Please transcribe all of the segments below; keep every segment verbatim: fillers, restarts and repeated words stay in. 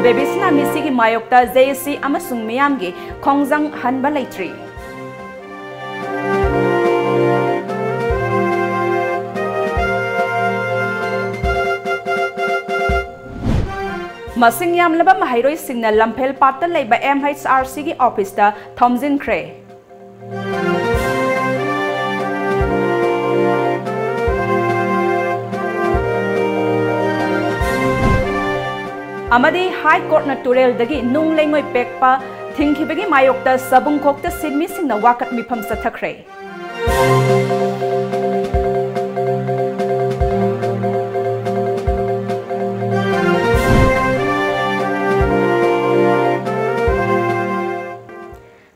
Baby ꯁꯅꯥ ꯃꯤꯁꯤꯒꯤ ꯃꯥꯌꯣꯛꯇ J ꯑꯦ ꯁꯤ ꯑꯃꯁꯨꯡ ꯃꯤꯌꯥꯝꯒꯤ ꯈꯣꯡꯖꯪ ꯍꯟꯕ ꯂꯩꯇ꯭ꯔꯤ꯫ ꯃꯁꯤꯡ ꯌꯥꯝꯂꯕ ꯃꯍꯩꯔꯣꯏꯁꯤꯡꯅ ꯂꯝꯐꯦꯜ ꯄꯥꯠꯇ ꯂꯩꯕ ꯑꯦꯝ ꯑꯩꯆ ꯑꯥꯔ ꯁꯤꯒꯤ ꯑꯣꯐꯤꯁꯇ ꯊꯣꯝꯖꯤꯟꯈ꯭ꯔꯦ꯫ ꯑꯃꯗꯤ ꯍꯥꯏ ꯀꯣꯔꯠꯅ ꯇꯨꯔꯦꯜꯗꯒꯤ ꯅꯨꯡ ꯂꯩꯉꯣꯏ ꯄꯦꯛꯄ ꯊꯤꯡꯈꯤꯕꯒꯤ ꯃꯥꯌꯣꯛꯇ ꯁꯕꯨꯡꯈꯣꯛꯇ ꯁꯤꯟꯃꯤꯁꯤꯡꯅ ꯋꯥꯀꯠ ꯃꯤꯐꯝ ꯆꯠꯊꯈ꯭ꯔꯦ꯫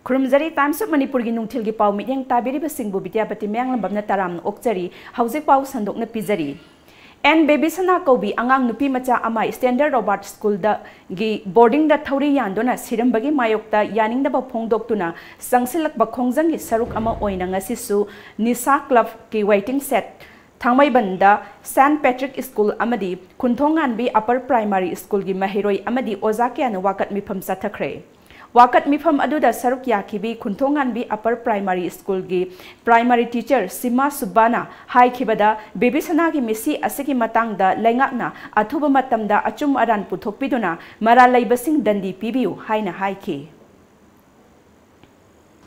ꯈꯨꯔꯨꯝꯖꯔꯤ꯫ Times of ꯃꯅꯤꯄꯨꯔꯒꯤ ꯅꯨꯡꯊꯤꯜꯒꯤ ꯄꯥꯎ ꯃꯤꯠꯌꯦꯡ ꯇꯥꯕꯤꯔꯤꯕꯁꯤꯡꯕꯨ ꯕꯤꯗ꯭ꯌꯥꯄꯇꯤ ꯃꯌꯥꯡꯂꯝꯕꯝꯅ ꯇꯔꯥꯝꯅ ꯑꯣꯛꯆꯔꯤ꯫ ꯍꯧꯖꯤꯛ ꯄꯥꯎ ꯁꯟꯗꯣꯛꯅ ꯄꯤꯖꯔꯤ꯫ ꯑꯦꯟ ꯕꯦꯕꯤꯁꯅꯥ ꯀꯧꯕꯤ ꯑꯉꯥꯡ ꯅꯨꯄꯤ ꯃꯆꯥ ꯑꯃ ꯁ꯭ꯇꯦꯟꯗꯔꯗ ꯔꯣꯕꯥꯔꯠ ꯁ꯭ꯀꯨꯜꯗꯒꯤ ꯕꯣꯔꯗꯤꯡꯗ ꯊꯧꯔꯤ ꯌꯥꯟꯗꯨꯅ ꯁꯤꯔꯝꯕꯒꯤ ꯃꯥꯌꯣꯛꯇ ꯌꯥꯅꯤꯡꯗꯕ ꯐꯣꯡꯗꯣꯛꯇꯨꯅ ꯆꯪꯁꯤꯜꯂꯛꯄ ꯈꯣꯡꯖꯪꯒꯤ ꯁꯔꯨꯛ ꯑꯃ ꯑꯣꯏꯅ ꯉꯁꯤꯁꯨ ꯅꯤꯁꯥ ꯀ꯭ꯂꯕꯀꯤ ꯋꯦꯇꯤꯡ ꯁꯦꯠ ꯊꯥꯡꯃꯩꯕꯟꯗ ꯁꯦꯟꯠ ꯄꯦꯇ꯭ꯔꯤꯛ ꯁ꯭ꯀꯨꯜ ꯑꯃꯗꯤ ꯈꯨꯟꯊꯣꯡꯉꯥꯟꯕꯤ ꯑꯄꯔ ꯄ꯭ꯔꯥꯏꯃꯥꯔꯤ ꯁ꯭ꯀꯨꯜꯒꯤ ꯃꯍꯩꯔꯣꯏ ꯑꯃꯗꯤ ꯑꯣꯖꯥ ꯀꯌꯥꯅ ꯋꯥꯀꯠ ꯃꯤꯐꯝ ꯆꯠꯊꯈ꯭ꯔꯦ꯫ ꯋꯥꯀꯠ ꯃꯤꯐꯝ ꯑꯗꯨꯗ ꯁꯔꯨꯛ ꯌꯥꯈꯤꯕꯤ ꯈꯨꯟꯊꯣꯡꯉꯥꯟꯕꯤ ꯑꯄꯔ ꯄ꯭ꯔꯥꯏꯃꯥꯔꯤ ꯁ꯭ꯀꯨꯜꯒꯤ ꯄ꯭ꯔꯥꯏꯃꯥꯔꯤ ꯇꯤꯆꯔ ꯁꯤꯃꯥ ꯁꯨꯕꯥꯅ ꯍꯥꯏꯈꯤꯕꯗ, ꯕꯦꯕꯤꯁꯅꯥꯒꯤ ꯃꯤꯁꯤ ꯑꯁꯤꯒꯤ ꯃꯇꯥꯡꯗ ꯂꯩꯉꯥꯛꯅ ꯑꯊꯨꯕ ꯃꯇꯝꯗ ꯑꯆꯨꯝ ꯑꯔꯥꯟ ꯄꯨꯊꯣꯛꯄꯤꯗꯨꯅ ꯃꯔꯥꯜ ꯂꯩꯕꯁꯤꯡ ꯗꯟꯗꯤ ꯄꯤꯕꯤꯌꯨ ꯍꯥꯏꯅ ꯍꯥꯏꯈꯤ꯫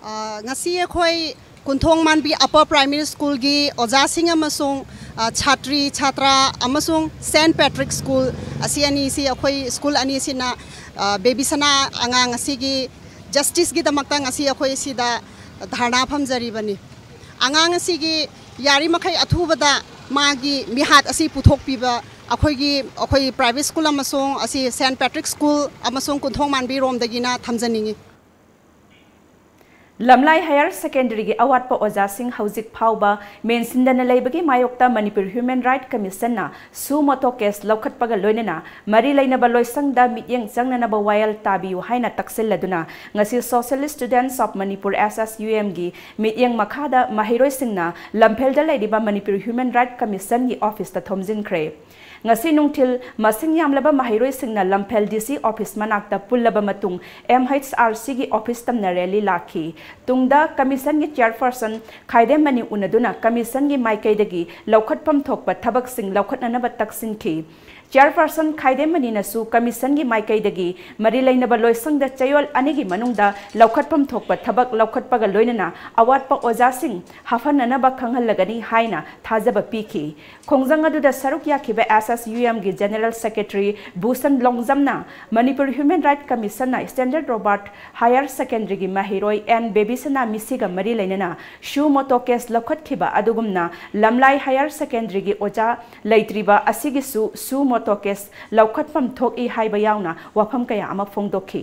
ꯑ, ꯉꯁꯤ ꯑꯩꯈꯣꯏ ꯀꯨꯟꯊꯣꯡ ꯃꯥꯟꯕꯤ ꯑꯄꯔ ꯄ꯭ꯔꯥꯏꯃꯥꯔꯤ ꯁ꯭ꯀꯨꯜꯒꯤ ꯑꯣꯖꯥꯁꯤꯡ ꯑꯃꯁꯨꯡ, ꯑ, ꯁꯥꯇ꯭ꯔꯤ, ꯁꯥꯇ꯭ꯔ ꯑꯃꯁꯨꯡ ꯁꯦꯟꯠ ꯄꯦꯇ꯭ꯔꯤꯛ ꯁ꯭ꯀꯨꯜ ꯑꯁꯤ ꯑꯅꯤꯁꯤ, ꯑꯩꯈꯣꯏ ꯁ꯭ꯀꯨꯜ ꯑꯅꯤꯁꯤꯅ, ꯑ, ꯕꯦꯕꯤꯁꯅꯥ ꯑꯉꯥꯡ ꯑꯁꯤꯒꯤ ꯖꯁꯇꯤꯁꯀꯤꯗꯃꯛꯇ ꯉꯁꯤ ꯑꯩꯈꯣꯏ ꯁꯤꯗ ꯙꯔꯅꯥ ꯐꯝꯖꯔꯤꯕꯅꯤ꯫ ꯑꯉꯥꯡ ꯑꯁꯤꯒꯤ ꯌꯥꯔꯤꯃꯈꯩ ꯑꯊꯨꯕꯗ ꯃꯥꯒꯤ ꯃꯤꯍꯥꯠ ꯑꯁꯤ ꯄꯨꯊꯣꯛꯄꯤꯕ ꯑꯩꯈꯣꯏꯒꯤ, ꯑꯩꯈꯣꯏ ꯄ꯭ꯔꯥꯏꯚꯦꯠ ꯁ꯭ꯀꯨꯜ ꯑꯃꯁꯨꯡ ꯑꯁꯤ ꯁꯦꯟꯠ ꯄꯦꯇ꯭ꯔꯤꯛ ꯁ꯭ꯀꯨꯜ ꯑꯃꯁꯨꯡ ꯀꯨꯟꯊꯣꯡ ꯃꯥꯟꯕꯤꯔꯣꯝꯗꯒꯤꯅ ꯊꯝꯖꯅꯤꯡꯏ꯫ ꯂꯝꯂꯥꯏ ꯍꯥꯌꯔ ꯁꯦꯀꯦꯟꯗꯔꯤꯒꯤ ꯑꯋꯥꯠꯄ ꯑꯣꯖꯥꯁꯤꯡ ꯍꯧꯖꯤꯛ ꯐꯥꯎꯕ ꯃꯦꯟꯁꯤꯟꯗꯅ ꯂꯩꯕꯒꯤ ꯃꯥꯌꯣꯛꯇ ꯃꯅꯤꯄꯨꯔ ꯍ꯭ꯌꯨꯃꯦꯟ ꯔꯥꯏꯠ ꯀꯃꯤꯁꯟꯅ ꯁꯨ ꯃꯣꯇꯣ ꯀꯦꯁ ꯂꯧꯈꯠꯄꯒ ꯂꯣꯏꯅꯅ ꯃꯔꯤ ꯂꯩꯅꯕ ꯂꯣꯏꯁꯪꯗ ꯃꯤꯠꯌꯦꯡ ꯆꯪꯅꯅꯕ ꯋꯥꯌꯦꯜ ꯇꯥꯕꯤꯌꯨ ꯍꯥꯏꯅ ꯇꯛꯁꯤꯜꯂꯗꯨꯅ ꯉꯁꯤ Socialist Students of Manipur, S S U M ꯒꯤ ꯃꯤꯠꯌꯦꯡ ꯃꯈꯥꯗ ꯃꯍꯩꯔꯣꯏꯁꯤꯡꯅ ꯂꯝꯐꯦꯜꯗ ꯂꯩꯔꯤꯕ ꯃꯅꯤꯄꯨꯔ ꯍ꯭ꯌꯨꯃꯦꯟ ꯔꯥꯏꯠ ꯀꯃꯤꯁꯟꯒꯤ ꯑꯣꯐꯤꯁꯇ ꯊꯣꯝꯖꯤꯟꯈ꯭ꯔꯦ꯫ ꯉꯁꯤ ꯅꯨꯡꯊꯤꯜ ꯃꯁꯤꯡ ꯌꯥꯝꯂꯕ ꯃꯍꯩꯔꯣꯏꯁꯤꯡꯅ ꯂꯝꯐꯦꯜ ꯗꯤ ꯁꯤ ꯑꯣꯐꯤꯁ ꯃꯅꯥꯛꯇ ꯄꯨꯜꯂꯕ ꯃꯇꯨꯡ ꯑꯦꯝ ꯑꯩꯆ ꯑꯥꯔ ꯁꯤꯒꯤ ꯑꯣꯐꯤꯁ ꯇꯝꯅ ꯔꯦꯂꯤ ꯂꯥꯛꯈꯤ꯫ ꯇꯨꯡꯗ ꯀꯃꯤꯁꯟꯒꯤ ꯆꯤꯌꯔꯄꯔꯁꯟ ꯈꯥꯏꯗꯦꯝꯃꯅꯤ ꯎꯅꯗꯨꯅ ꯀꯃꯤꯁꯟꯒꯤ ꯃꯥꯏꯀꯩꯗꯒꯤ ꯂꯧꯈꯠꯐꯝ ꯊꯣꯛꯄ ꯊꯕꯛꯁꯤꯡ ꯂꯧꯈꯠꯅꯅꯕ ꯇꯛꯁꯤꯟꯈꯤ꯫ ꯆꯤꯌꯔꯄꯔꯁꯟ ꯈꯥꯏꯗꯦꯝꯃꯅꯤꯅꯁꯨ ꯀꯃꯤꯁꯟꯒꯤ ꯃꯥꯏꯀꯩꯗꯒꯤ ꯃꯔꯤ ꯂꯩꯅꯕ ꯂꯣꯏꯁꯪꯗ ꯆꯌꯣꯜ ꯑꯅꯤꯒꯤ ꯃꯅꯨꯡꯗ ꯂꯧꯈꯠꯐꯝ ꯊꯣꯛꯄ ꯊꯕꯛ ꯂꯧꯈꯠꯄꯒ ꯂꯣꯏꯅꯅ ꯑꯋꯥꯠꯄ ꯑꯣꯖꯥꯁꯤꯡ ꯍꯥꯐꯟꯅꯅꯕ ꯈꯪꯍꯜꯂꯒꯅꯤ ꯍꯥꯏꯅ ꯊꯥꯖꯕ ꯄꯤꯈꯤ꯫ ꯈꯣꯡꯖꯪ ꯑꯗꯨꯗ ꯁꯔꯨꯛ ꯌꯥꯈꯤꯕ ꯑꯦꯁ ꯑꯦꯁ ꯌꯨ ꯑꯦꯝꯒꯤ ꯖꯦꯅꯦꯔꯦꯜ ꯁꯦꯀ꯭ꯔꯦꯇꯔꯤ ꯚꯨꯁꯟ ꯂꯣꯡꯖꯝꯅ ꯃꯅꯤꯄꯨꯔ ꯍ꯭ꯌꯨꯃꯦꯟ ꯔꯥꯏꯠ ꯀꯃꯤꯁꯟꯅ ꯁ꯭ꯇꯦꯟꯗꯔꯠ ꯔꯣꯕꯥꯔꯠ ꯍꯥꯌꯔ ꯁꯦꯀꯦꯟꯗꯔꯤꯒꯤ ꯃꯍꯩꯔꯣꯏ ꯑꯦꯟ ꯕꯦꯕꯤꯁꯅꯥ ꯃꯤꯁꯤꯒ ꯃꯔꯤ ꯂꯩꯅꯅ ꯁꯨ ꯃꯣꯇꯣ ꯀꯦꯁ ꯂꯧꯈꯠꯈꯤꯕ ꯑꯗꯨꯒꯨꯝꯅ ꯂꯝꯂꯥꯏ ꯍꯥꯌꯔ ꯁꯦꯀꯦꯟꯗꯔꯤꯒꯤ ꯑꯣꯖꯥ ꯂꯩꯇ꯭ꯔꯤꯕ ꯑꯁꯤꯒꯤꯁꯨ ꯁꯨ ꯃꯣꯇꯣ ꯀꯦꯁ ꯂꯧꯈꯠꯐꯝ ꯊꯣꯛꯏ ꯍꯥꯏꯕ ꯌꯥꯎꯅ ꯋꯥꯐꯝ ꯀꯌꯥ ꯑꯃ ꯐꯣꯡꯗꯣꯛꯈꯤ꯫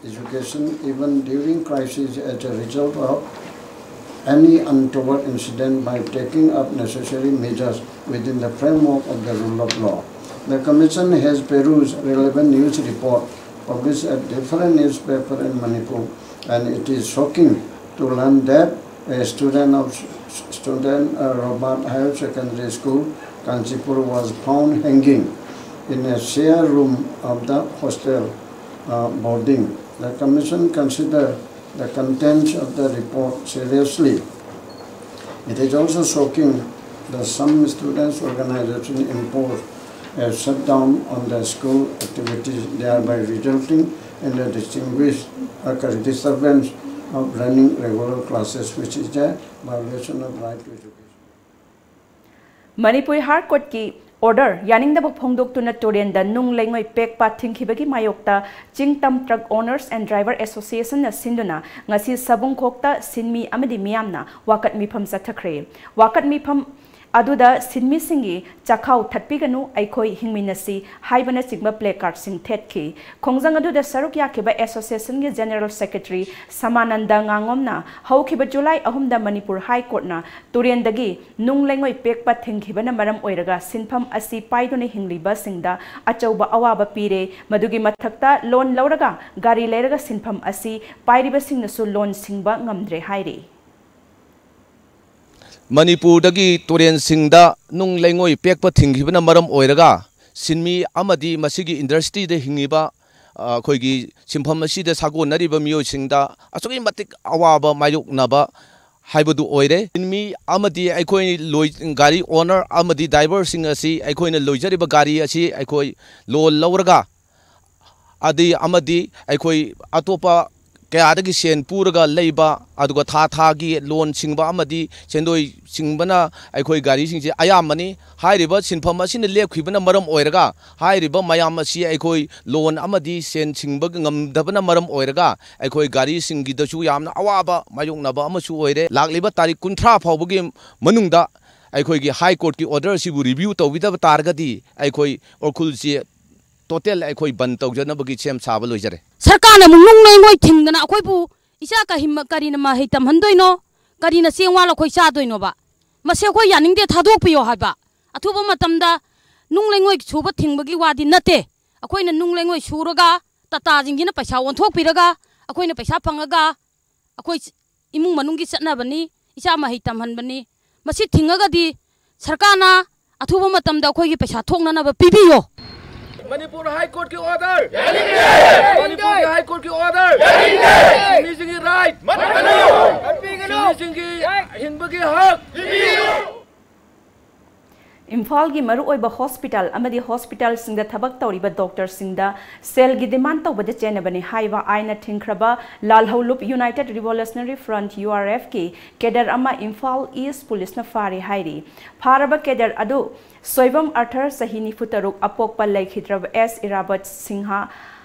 Education even during crisis as a result of any untoward incident by taking up necessary measures within the framework of the rule of law. The Commission has perused relevant news report published at different newspaper in Manipur, and it is shocking to learn that a student of student uh, Robert Higher Secondary School, Kanchipur, was found hanging in a share room of the hostel uh, boarding. The Commission considered the contents of the report seriously. It is also shocking that some students' organization imposed a shutdown on the school activities, thereby resulting in the distinguished uh, disturbance of running regular classes, which is a violation of right to education. Manipur high ꯀꯣꯔꯠꯀꯤ order ꯌꯥꯅꯤꯡꯗꯕ ꯐꯣꯡꯗꯣꯛꯇꯨꯅ ꯇꯨꯔꯦꯟꯗ ꯅꯨꯡ ꯂꯩꯉꯣꯏ ꯄꯦꯛꯄ ꯊꯤꯡꯈꯤꯕꯒꯤ ꯃꯥꯌꯣꯛꯇ Chingtam truck owners and driver ꯑꯦꯁꯣꯁꯤꯌꯦꯁꯟꯅ ꯁꯤꯟꯗꯨꯅ ꯉꯁꯤ ꯁꯕꯨꯡꯈꯣꯛꯇ ꯁꯤꯟꯃꯤ ꯑꯃꯗꯤ ꯃꯤꯌꯥꯝꯅ ꯋꯥꯀꯠ ꯃꯤꯐꯝ ꯆꯠꯊꯈ꯭ꯔꯦ꯫ ꯋꯥꯀꯠ ꯃꯤꯐꯝ ꯑꯗꯨꯗ ꯁꯤꯟꯃꯤꯁꯤꯡꯒꯤ ꯆꯥꯛꯈꯥꯎ ꯊꯠꯄꯤꯒꯅꯨ, ꯑꯩꯈꯣꯏ ꯍꯤꯡꯃꯤꯟꯅꯁꯤ ꯍꯥꯏꯕꯅꯆꯤꯡꯕ ꯄ꯭ꯂꯦ ꯀꯥꯔꯗꯁꯤꯡ ꯊꯦꯠꯈꯤ꯫ ꯈꯣꯡꯖꯪ ꯑꯗꯨꯗ ꯁꯔꯨꯛ ꯌꯥꯈꯤꯕ ꯑꯦꯁꯣꯁꯤꯌꯦꯁꯟꯒꯤ ꯖꯦꯅꯦꯔꯦꯜ ꯁꯦꯀ꯭ꯔꯦꯇꯔꯤ ꯁꯃꯥꯅꯟꯗ ꯉꯥꯉꯣꯝꯅ ꯍꯧꯈꯤꯕ ꯖꯨꯂꯥꯏ ꯑꯍꯨꯝꯗ ꯃꯅꯤꯄꯨꯔ ꯍꯥꯏ ꯀꯣꯔꯠꯅ ꯇꯨꯔꯦꯟꯗꯒꯤ ꯅꯨꯡ ꯂꯩꯉꯣꯏ ꯄꯦꯛꯄ ꯊꯤꯡꯈꯤꯕꯅ ꯃꯔꯝ ꯑꯣꯏꯔꯒ ꯁꯤꯟꯐꯝ ꯑꯁꯤ ꯄꯥꯏꯗꯨꯅ ꯍꯤꯡꯂꯤꯕꯁꯤꯡꯗ ꯑꯆꯧꯕ ꯑꯋꯥꯕ ꯄꯤꯔꯦ꯫ ꯃꯗꯨꯒꯤ ꯃꯊꯛꯇ ꯂꯣꯟ ꯂꯧꯔꯒ ꯒꯥꯔꯤ ꯂꯩꯔꯒ ꯁꯤꯟꯐꯝ ꯑꯁꯤ ꯄꯥꯏꯔꯤꯕꯁꯤꯡꯅꯁꯨ ꯂꯣꯟ ꯁꯤꯡꯕ ꯉꯝꯗ꯭ꯔꯦ ꯍꯥꯏꯔꯤ꯫ ꯃꯅꯤꯄꯨꯔꯗꯒꯤ ꯇꯨꯔꯦꯟꯁꯤꯡꯗ ꯅꯨꯡ ꯂꯩꯉꯣꯏ ꯄꯦꯛꯄ ꯊꯤꯡꯈꯤꯕꯅ ꯃꯔꯝ ꯑꯣꯏꯔꯒ ꯁꯤꯟꯃꯤ ꯑꯃꯗꯤ ꯃꯁꯤꯒꯤ ꯏꯟꯗꯁꯇ꯭ꯔꯤꯗ ꯍꯤꯡꯉꯤꯕ, ꯑ, ꯑꯩꯈꯣꯏꯒꯤ ꯁꯤꯟꯐꯝ ꯑꯁꯤꯗ ꯁꯥꯒꯣꯟꯅꯔꯤꯕ ꯃꯤꯑꯣꯏꯁꯤꯡꯗ ꯑꯁꯨꯛꯀꯤ ꯃꯇꯤꯛ ꯑꯋꯥꯕ ꯃꯥꯌꯣꯛꯅꯕ ꯍꯥꯏꯕꯗꯨ ꯑꯣꯏꯔꯦ꯫ ꯁꯤꯟꯃꯤ ꯑꯃꯗꯤ ꯑꯩꯈꯣꯏ ꯂꯣꯏ-, ꯒꯥꯔꯤ ꯑꯣꯅꯔ ꯑꯃꯗꯤ ꯗ꯭ꯔꯥꯏꯚꯔꯁꯤꯡ ꯑꯁꯤ ꯑꯩꯈꯣꯏꯅ ꯂꯣꯏꯖꯔꯤꯕ ꯒꯥꯔꯤ ꯑꯁꯤ ꯑꯩꯈꯣꯏ ꯂꯣꯟ ꯂꯧꯔꯒ ꯑꯗꯤ ꯑꯃꯗꯤ ꯑꯩꯈꯣꯏ ꯑꯇꯣꯞꯄ ꯀꯌꯥꯗꯒꯤ ꯁꯦꯟ ꯄꯨꯔꯒ ꯂꯩꯕ, ꯑꯗꯨꯒ ꯊꯥ ꯊꯥꯒꯤ ꯂꯣꯟ ꯁꯤꯡꯕ ꯑꯃꯗꯤ ꯁꯦꯟꯗꯣꯏ ꯁꯤꯡꯕꯅ ꯑꯩꯈꯣꯏ ꯒꯥꯔꯤꯁꯤꯡꯁꯦ ꯑꯌꯥꯝꯕꯅꯤ꯫ ꯍꯥꯏꯔꯤꯕ ꯁꯤꯟꯐꯝ ꯑꯁꯤꯅ ꯂꯦꯞꯈꯤꯕꯅ ꯃꯔꯝ ꯑꯣꯏꯔꯒ ꯍꯥꯏꯔꯤꯕ ꯃꯌꯥꯝ ꯑꯁꯤ ꯑꯩꯈꯣꯏ ꯂꯣꯟ ꯑꯃꯗꯤ ꯁꯦꯟ ꯁꯤꯡꯕ ꯉꯝꯗꯕꯅ ꯃꯔꯝ ꯑꯣꯏꯔꯒ ꯑꯩꯈꯣꯏ ꯒꯥꯔꯤꯁꯤꯡꯒꯤꯗꯁꯨ ꯌꯥꯝꯅ ꯑꯋꯥꯕ ꯃꯥꯌꯣꯛꯅꯕ ꯑꯃꯁꯨ ꯑꯣꯏꯔꯦ꯫ ꯂꯥꯛꯂꯤꯕ ꯇꯥꯔꯤꯛ ꯀꯨꯟꯊ꯭ꯔꯥ ꯐꯥꯎꯕꯒꯤ ꯃꯅꯨꯡꯗ ꯑꯩꯈꯣꯏꯒꯤ ꯍꯥꯏ ꯀꯣꯔꯠꯀꯤ ꯑꯣꯔꯗꯔ ꯑꯁꯤꯕꯨ ꯔꯤꯚ꯭ꯌꯨ ꯇꯧꯕꯤꯗꯕ ꯇꯥꯔꯒꯗꯤ ꯑꯩꯈꯣꯏ ꯎꯔꯈꯨꯜꯁꯤ ꯇꯣꯇꯦꯜ ꯑꯩꯈꯣꯏ ꯕꯟ ꯇꯧꯖꯅꯕꯒꯤ ꯁꯦꯝ ꯁꯥꯕ ꯂꯣꯏꯖꯔꯦ꯫ ꯁꯔꯀꯥꯔꯅ ꯑꯃꯨꯛ ꯅꯨꯡ ꯂꯩꯉꯣꯏ ꯊꯤꯡꯗꯅ ꯑꯩꯈꯣꯏꯕꯨ ꯏꯆꯥ ꯀꯍꯤꯃ-, ꯀꯔꯤꯅ ꯃꯍꯩ ꯇꯝꯍꯟꯗꯣꯏꯅꯣ? ꯀꯔꯤꯅ ꯆꯦꯡ ꯋꯥꯜ ꯑꯩꯈꯣꯏ ꯆꯥꯗꯣꯏꯅꯣꯕ? ꯃꯁꯤ ꯑꯩꯈꯣꯏ ꯌꯥꯅꯤꯡꯗꯦ, ꯊꯥꯗꯣꯛꯄꯤꯌꯣ ꯍꯥꯏꯕ꯫ ꯑꯊꯨꯕ ꯃꯇꯝꯗ ꯅꯨꯡ ꯂꯩꯉꯣꯏ ꯁꯨꯕ ꯊꯤꯡꯕꯒꯤ ꯋꯥꯗꯤ ꯅꯠꯇꯦ꯫ ꯑꯩꯈꯣꯏꯅ ꯅꯨꯡ ꯂꯩꯉꯣꯏ ꯁꯨꯔꯒ ꯇꯥꯇꯥꯁꯤꯡꯁꯤꯅ ꯄꯩꯁꯥ ꯑꯣꯟꯊꯣꯛꯄꯤꯔꯒ ꯑꯩꯈꯣꯏꯅ ꯄꯩꯁꯥ ꯐꯪꯉꯒ ꯑꯩꯈꯣꯏ ꯏꯃꯨꯡ ꯃꯅꯨꯡꯒꯤ ꯆꯠꯅꯕꯅꯤ, ꯏꯆꯥ ꯃꯍꯩ ꯇꯝꯍꯟꯕꯅꯤ꯫ ꯃꯁꯤ ꯊꯤꯡꯉꯒꯗꯤ ꯁꯔꯀꯥꯔꯅ ꯑꯊꯨꯕ ꯃꯇꯝꯗ ꯑꯩꯈꯣꯏꯒꯤ ꯄꯩꯁꯥ ꯊꯣꯛꯅꯅꯕ ꯄꯤꯕꯤꯌꯣ꯫ ꯃꯅꯤꯄꯨꯔ ꯍꯥꯏ ꯀꯣꯔꯠꯀꯤ ꯑꯣꯔꯗꯔ! ꯃꯅꯤꯄꯨꯔꯒꯤ ꯍꯥꯏ ꯀꯣꯔꯠꯀꯤ ꯑꯣꯔꯗꯔ! ꯁꯤꯟꯃꯤꯁꯤꯡꯒꯤ ꯔꯥꯏꯠ! ꯁꯤꯟꯃꯤꯁꯤꯡꯒꯤ ꯍꯤꯡꯕꯒꯤ ꯍꯛ! ꯏꯝꯐꯥꯜꯒꯤ ꯃꯔꯨꯑꯣꯏꯕ ꯍꯣꯁꯄꯤꯇꯥꯜ ꯑꯃꯗꯤ ꯍꯣꯁꯄꯤꯇꯥꯜꯁꯤꯡꯗ ꯊꯕꯛ ꯇꯧꯔꯤꯕ ꯗꯣꯛꯇꯔꯁꯤꯡꯗ ꯁꯦꯜꯒꯤ ꯗꯤꯃꯥꯟ ꯇꯧꯕꯗ ꯆꯦꯟꯅꯕꯅꯤ ꯍꯥꯏꯕ ꯑꯥꯏꯟꯅ ꯊꯤꯡꯈ꯭ꯔꯕ ꯂꯥꯜꯍꯧꯂꯨꯞ united revolutionary front, U R ꯑꯦꯐꯀꯤ ꯀꯦꯗꯔ ꯑꯃ ꯏꯝꯐꯥꯜ ꯏꯁ ꯄꯨꯂꯤꯁꯅ ꯐꯥꯔꯦ ꯍꯥꯏꯔꯤ꯫ ꯐꯥꯔꯕ ꯀꯦꯗꯔ ꯑꯗꯨ ꯁꯣꯏꯕꯝ ꯑꯔꯊꯔ, ꯆꯍꯤ ꯅꯤꯐꯨ ꯇꯔꯨꯛ, ꯑꯄꯣꯛꯄ ꯂꯩꯈꯤꯗ꯭ꯔꯕ ꯑꯦꯁ ꯏꯔꯥꯕꯠ ꯁꯤꯡꯍ,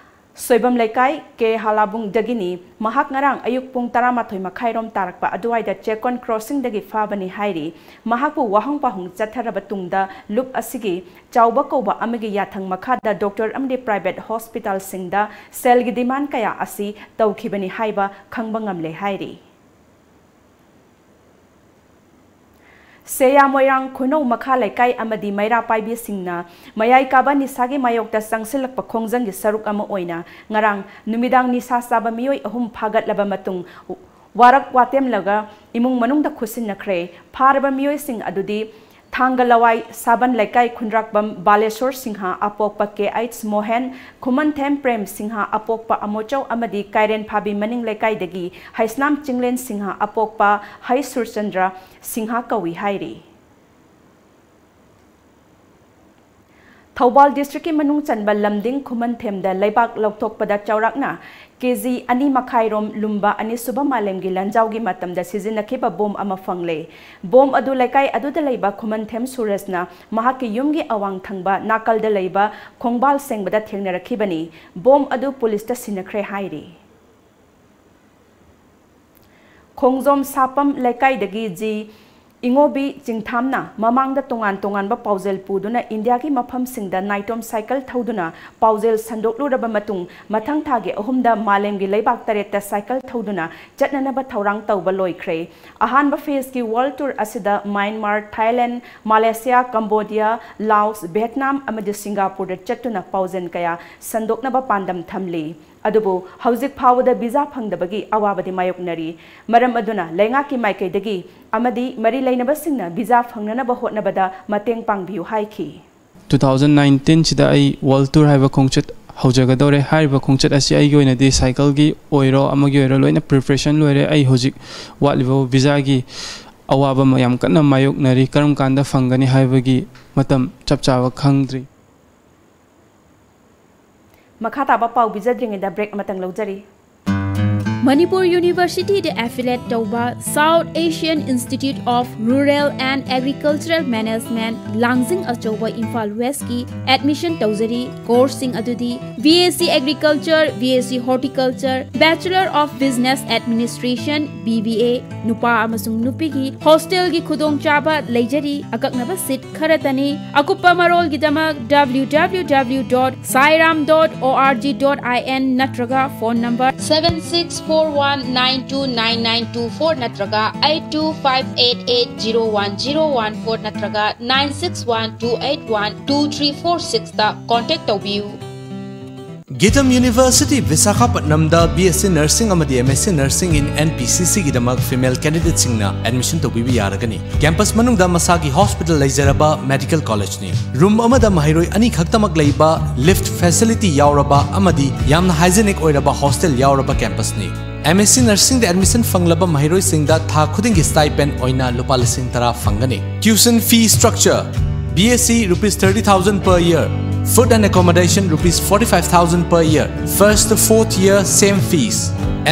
ꯁꯣꯏꯕꯝ ꯂꯩꯀꯥꯏ, ꯀꯦ ꯍꯥꯂꯥꯕꯨꯡꯗꯒꯤꯅꯤ꯫ ꯃꯍꯥꯛ ꯉꯔꯥꯡ ꯑꯌꯨꯛ ꯄꯨꯡ ꯇꯔꯥꯃꯥꯊꯣꯏ ꯃꯈꯥꯏꯔꯣꯝ ꯇꯥꯔꯛꯄ ꯑꯗꯨꯋꯥꯏꯗ ꯆꯦꯀꯣꯟ ꯀ꯭ꯔꯣꯁꯤꯡꯗꯒꯤ ꯐꯥꯕꯅꯤ ꯍꯥꯏꯔꯤ꯫ ꯃꯍꯥꯛꯄꯨ ꯋꯥꯍꯪ ꯄꯥꯎꯍꯪ ꯆꯠꯊꯔꯕ ꯇꯨꯡꯗ ꯂꯨꯞ ꯑꯁꯤꯒꯤ ꯆꯥꯎꯕ ꯀꯧꯕ ꯑꯃꯒꯤ ꯌꯥꯊꯪ ꯃꯈꯥꯗ ꯗꯣꯛꯇꯔ ꯑꯃꯗꯤ ꯄ꯭ꯔꯥꯏꯚꯦꯠ ꯍꯣꯁꯄꯤꯇꯥꯜꯁꯤꯡꯗ ꯁꯦꯜꯒꯤ ꯗꯤꯃꯥꯟ ꯀꯌꯥ ꯑꯁꯤ ꯇꯧꯈꯤꯕꯅꯤ ꯍꯥꯏꯕ ꯈꯪꯕ ꯉꯝꯂꯦ ꯍꯥꯏꯔꯤ꯫ ꯁꯦꯌꯥ ꯃꯣꯏꯔꯥꯡ ꯈꯨꯅꯧ ꯃꯈꯥ ꯂꯩꯀꯥꯏ ꯑꯃꯗꯤ ꯃꯩꯔꯥ ꯄꯥꯏꯕꯤꯁꯤꯡꯅ ꯃꯌꯥꯏ ꯀꯥꯕ ꯅꯤꯁꯥꯒꯤ ꯃꯥꯌꯣꯛꯇ ꯆꯪꯁꯤꯜꯂꯛꯄ ꯈꯣꯡꯖꯪꯒꯤ ꯁꯔꯨꯛ ꯑꯃ ꯑꯣꯏꯅ ꯉꯔꯥꯡ ꯅꯨꯃꯤꯗꯥꯡ ꯅꯤꯁꯥ ꯆꯥꯕ ꯃꯤꯑꯣꯏ ꯑꯍꯨꯝ ꯐꯥꯒꯠꯂꯕ ꯃꯇꯨꯡ ꯋꯥꯔꯛ ꯋꯥꯇꯦꯝꯂꯒ ꯏꯃꯨꯡ ꯃꯅꯨꯡꯗ ꯈꯨꯠꯁꯤꯟꯅꯈ꯭ꯔꯦ꯫ ꯐꯥꯔꯕ ꯃꯤꯑꯣꯏꯁꯤꯡ ꯑꯗꯨꯗꯤ ꯊꯥꯡꯒ ꯂꯋꯥꯏ ꯁꯥꯕꯟ ꯂꯩꯀꯥꯏ ꯈꯨꯟꯗ꯭ꯔꯥꯛꯄꯝ ꯕꯥꯂꯦꯁꯣꯔ ꯁꯤꯡꯍ ꯑꯄꯣꯛꯄ ꯀꯦ ꯑꯩꯆ ꯃꯣꯍꯦꯟ, ꯈꯨꯃꯟꯊꯦꯝ ꯄ꯭ꯔꯦꯝ ꯁꯤꯡꯍ ꯑꯄꯣꯛꯄ ꯑꯃꯣꯆꯧ ꯑꯃꯗꯤ ꯀꯥꯏꯔꯦꯟ ꯐꯥꯕꯤ ꯃꯅꯤꯡ ꯂꯩꯀꯥꯏꯗꯒꯤ ꯍꯩꯁꯅꯥꯝ ꯆꯤꯡꯂꯦꯟ ꯁꯤꯡꯍ ꯑꯄꯣꯛꯄ ꯍꯩ ꯁꯨꯔꯆꯟꯗ꯭ꯔ ꯁꯤꯡꯍ ꯀꯧꯏ ꯍꯥꯏꯔꯤ꯫ ꯊꯧꯕꯥꯜ ꯗꯤꯁꯇ꯭ꯔꯤꯛꯀꯤ ꯃꯅꯨꯡ ꯆꯟꯕ ꯂꯝꯗꯤꯡ ꯈꯨꯃꯟꯊꯦꯝꯗ ꯂꯩꯕꯥꯛ ꯂꯧꯊꯣꯛꯄꯗ ꯆꯥꯎꯔꯥꯛꯅ ꯀꯦ ꯖꯤ ꯑꯅꯤ ꯃꯈꯥꯏꯔꯣꯝ ꯂꯨꯝꯕ ꯑꯅꯤꯁꯨꯕ ꯃꯥꯂꯦꯝꯒꯤ ꯂꯥꯟꯖꯥꯎꯒꯤ ꯃꯇꯝꯗ ꯁꯤꯖꯤꯟꯅꯈꯤꯕ ꯕꯣꯝ ꯑꯃ ꯐꯪꯂꯦ꯫ ꯕꯣꯝ ꯑꯗꯨ ꯂꯩꯀꯥꯏ ꯑꯗꯨꯗ ꯂꯩꯕ ꯈꯨꯃꯟꯊꯦꯝ ꯁꯨꯔꯖꯅ ꯃꯍꯥꯛꯀꯤ ꯌꯨꯝꯒꯤ ꯑꯋꯥꯡ ꯊꯪꯕ ꯅꯥꯀꯜꯗ ꯂꯩꯕ ꯈꯣꯡꯕꯥꯜ ꯁꯦꯡꯕꯗ ꯊꯦꯡꯅꯔꯛꯈꯤꯕꯅꯤ꯫ ꯕꯣꯝ ꯑꯗꯨ ꯄꯨꯂꯤꯁꯇ ꯁꯤꯟꯅꯈ꯭ꯔꯦ ꯍꯥꯏꯔꯤ꯫ ꯈꯣꯡꯖꯣꯝ ꯁꯥꯄꯝ ꯂꯩꯀꯥꯏꯗꯒꯤ ꯖꯤ ꯏꯉꯣꯕꯤ ꯆꯤꯡꯊꯥꯝꯅ ꯃꯃꯥꯡꯗ ꯇꯣꯉꯥꯟ ꯇꯣꯉꯥꯟꯕ ꯄꯥꯎꯖꯦꯜ ꯄꯨꯗꯨꯅ ꯏꯟꯗꯤꯌꯥꯒꯤ ꯃꯐꯝꯁꯤꯡꯗ ꯅꯥꯏꯇꯣꯝ ꯁꯥꯏꯀꯜ ꯊꯧꯗꯨꯅ ꯄꯥꯎꯖꯦꯜ ꯁꯟꯗꯣꯛꯂꯨꯔꯕ ꯃꯇꯨꯡ, ꯃꯊꯪ ꯊꯥꯒꯤ ꯑꯍꯨꯝꯗ ꯃꯥꯂꯦꯝꯒꯤ ꯂꯩꯕꯥꯛ ꯇꯔꯦꯠꯇ ꯁꯥꯏꯀꯜ ꯊꯧꯗꯨꯅ ꯆꯠꯅꯅꯕ ꯊꯧꯔꯥꯡ ꯇꯧꯕ ꯂꯣꯏꯈ꯭ꯔꯦ꯫ ꯑꯍꯥꯟꯕ ꯐꯦꯖꯀꯤ ꯋꯥꯔꯜ ꯇꯨꯔ ꯑꯁꯤꯗ Myanmar, Thailand, Malaysia, Cambodia, ꯂꯥꯑꯣꯁ, Vietnam ꯑꯃꯗꯤ ꯁꯤꯡꯒꯥꯄꯨꯔꯗ ꯆꯠꯇꯨꯅ ꯄꯥꯎꯖꯦꯜ ꯀꯌꯥ ꯁꯟꯗꯣꯛꯅꯕ ꯄꯥꯟꯗꯝ ꯊꯝꯂꯤ꯫ ꯑꯗꯨꯕꯨ ꯍꯧꯖꯤꯛ ꯐꯥꯎꯕꯗ ꯚꯤꯖꯥ ꯐꯪꯗꯕꯒꯤ ꯑꯋꯥꯕꯗꯤ ꯃꯥꯌꯣꯛꯅꯔꯤ꯫ ꯃꯔꯝ ꯑꯗꯨꯅ ꯂꯩꯉꯥꯛꯀꯤ ꯃꯥꯏꯀꯩꯗꯒꯤ ꯑꯃꯗꯤ ꯃꯔꯤ ꯂꯩꯅꯕꯁꯤꯡꯅ ꯚꯤꯖꯥ ꯐꯪꯅꯅꯕ ꯍꯣꯠꯅꯕꯗ ꯃꯇꯦꯡ ꯄꯥꯡꯕꯤꯌꯨ ꯍꯥꯏꯈꯤ꯫ ꯇꯨ ꯊꯥꯎꯖꯟ ꯅꯥꯏꯟꯇꯤꯟꯁꯤꯗ ꯑꯩ ꯋꯥꯔꯜ ꯇꯨꯔ ꯍꯥꯏꯕ ꯈꯣꯡꯆꯠ ꯍꯧꯖꯒꯗꯧꯔꯦ꯫ ꯍꯥꯏꯔꯤꯕ ꯈꯣꯡꯆꯠ ꯑꯁꯤ ꯑꯩꯒꯤ ꯑꯣꯏꯅꯗꯤ ꯁꯥꯏꯀꯜꯒꯤ ꯑꯣꯏꯔꯣ ꯑꯃꯒꯤ ꯑꯣꯏꯔꯣ ꯂꯣꯏꯅ ꯄ꯭ꯔꯤꯄꯔꯦꯁꯟ ꯂꯣꯏꯔꯦ꯫ ꯑꯩ ꯍꯧꯖꯤꯛ ꯋꯥꯠꯂꯤꯕ ꯚꯤꯖꯥꯒꯤ ꯑꯋꯥꯕ ꯑꯃ ꯌꯥꯝ ꯀꯟꯅ ꯃꯥꯌꯣꯛꯅꯔꯤ꯫ ꯀꯔꯝ ꯀꯥꯟꯗ ꯐꯪꯒꯅꯤ ꯍꯥꯏꯕꯒꯤ ꯃꯇꯝ ꯆꯞ ꯆꯥꯕ ꯈꯪꯗ꯭ꯔꯤ꯫ ꯃꯈꯥ ꯇꯥꯕ ꯄꯥꯎ ꯄꯤꯖꯗ꯭ꯔꯤꯉꯩꯗ ꯕ꯭ꯔꯦꯛ ꯑꯃꯇꯪ ꯂꯧꯖꯔꯤ꯫ ꯃꯅꯤꯄꯨꯔ ꯌꯨꯅꯤꯚꯔꯁꯤꯇꯤꯗ ꯑꯦꯐꯤꯂꯦꯠ ꯇꯧꯕ South Asian Institute of Rural and Agricultural Management, ꯂꯥꯡꯖꯤꯡ ꯑꯆꯧꯕ, ꯏꯝꯐꯥꯜ ꯋꯦꯁꯀꯤ ꯑꯦꯗꯃꯤꯁꯟ ꯇꯧꯖꯔꯤ꯫ ꯀꯣꯔꯁꯁꯤꯡ ꯑꯗꯨꯗꯤ B S C Agriculture, B S C Horticulture, Bachelor of Business Administration, B B A, ꯅꯨꯄꯥ ꯑꯃꯁꯨꯡ ꯅꯨꯄꯤꯒꯤ ꯍꯣꯁꯇꯦꯜꯒꯤ ꯈꯨꯗꯣꯡꯆꯥꯕ ꯂꯩꯖꯔꯤ꯫ ꯑꯀꯛꯅꯕ ꯁꯤꯠ ꯈꯔꯇꯅꯤ꯫ ꯑꯀꯨꯞꯄ ꯃꯔꯣꯜꯒꯤꯗꯃꯛ W W W dot sairam dot org dot I N ꯅꯠꯇ꯭ꯔꯒ phone number seven six four one nine two nine nine two four ꯅꯠꯇ꯭ꯔꯒ eight two five eight eight zero one zero one four ꯅꯠꯇ꯭ꯔꯒ nine six one two eight one two three four six ꯇ contact ꯇꯧꯕꯤꯌꯨ꯫ ꯒꯤꯇꯝ university ꯕꯤꯁꯥꯈꯥꯄꯠꯅꯝꯗ B S C Nursing ꯑꯃꯗꯤ M S C Nursing in N P C C ꯒꯤꯗꯃꯛ female candidateꯁꯤꯡꯅ admission ꯇꯧꯕꯤꯕ ꯌꯥꯔꯒꯅꯤ꯫ Campus ꯃꯅꯨꯡꯗ ꯃꯁꯥꯒꯤ hospital ꯂꯩꯖꯔꯕ medical collegeꯅꯤ꯫ Room ꯑꯃꯗ ꯃꯍꯩꯔꯣꯏ ꯑꯅꯤ ꯈꯛꯇꯃꯛ ꯂꯩꯕ, lift facility ꯌꯥꯎꯔꯕ ꯑꯃꯗꯤ ꯌꯥꯝꯅ hygienic ꯑꯣꯏꯔꯕ hostel ꯌꯥꯎꯔꯕ campusꯅꯤ꯫ M S C Nursingꯗ admission ꯐꯪꯂꯕ ꯃꯍꯩꯔꯣꯏꯁꯤꯡꯗ ꯊꯥ ꯈꯨꯗꯤꯡꯒꯤ stipend ꯑꯣꯏꯅ ꯂꯨꯄꯥ ꯂꯤꯁꯤꯡ ꯇꯔꯥ ꯐꯪꯒꯅꯤ꯫ Tuition fee structure: B S C rupees thirty thousand per year, food and accommodation rupees forty-five thousand per year, first to fourth year same fees.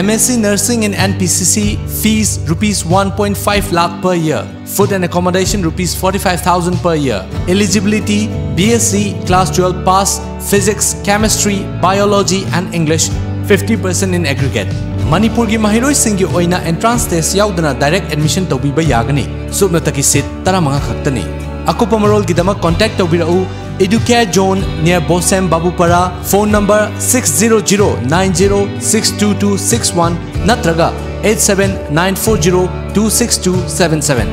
M S C Nursing in N P C C fees rupees one point five lakh per year, food and accommodation rupees forty-five thousand per year. Eligibility: B S C class twelve pass, physics, chemistry, biology and English, fifty percent in aggregate. ꯃꯅꯤꯄꯨꯔꯒꯤ ꯃꯍꯩꯔꯣꯏꯁꯤꯡꯒꯤ ꯑꯣꯏꯅ entrance test ꯌꯥꯎꯗꯅ direct admission ꯇꯧꯕꯤꯕ ꯌꯥꯒꯅꯤ꯫ ꯁꯨꯞꯅꯇꯒꯤ seat ꯇꯔꯥꯃꯉꯥ ꯈꯛꯇꯅꯤ꯫ ꯑꯀꯨꯞꯄ ꯃꯔꯣꯜꯒꯤꯗꯃꯛ contact ꯇꯧꯕꯤꯔꯛꯎ Educare Zone near Bosem Babupara, phone number six zero zero nine zero six two two six one ꯅꯠꯇ꯭ꯔꯒ eight seven nine four zero two six two seven seven꯫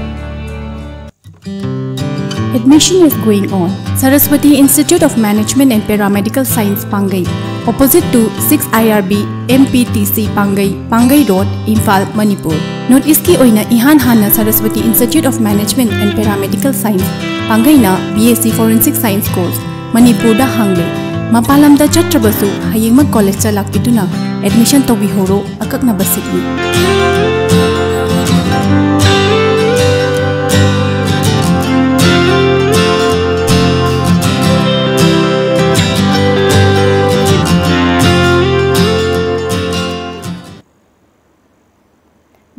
Admission is going on. Saraswati Institute of Management and Paramedical Science, Pangai, opposite to six I R B M P T C, Pangai, Pangai Road, Imphal, Manipur. North East ꯀꯤ ꯑꯣꯏꯅ ꯏꯍꯥꯟ ꯍꯥꯟꯅ Saraswati Institute of Management and Paramedical Science, ꯄꯥꯡꯒꯩꯅ B S C Forensic Science course ꯃꯅꯤꯄꯨꯔꯗ ꯍꯥꯡꯂꯦ꯫ ꯃꯄꯥꯟ ꯂꯝꯗ ꯆꯠꯇ꯭ꯔꯕꯁꯨ ꯍꯌꯦꯡꯃꯛ college ꯇ ꯂꯥꯛꯄꯤꯗꯨꯅ admission ꯇꯧꯕꯤꯍꯧꯔꯣ꯫ ꯑꯀꯛꯅꯕ seat ꯅꯤ꯫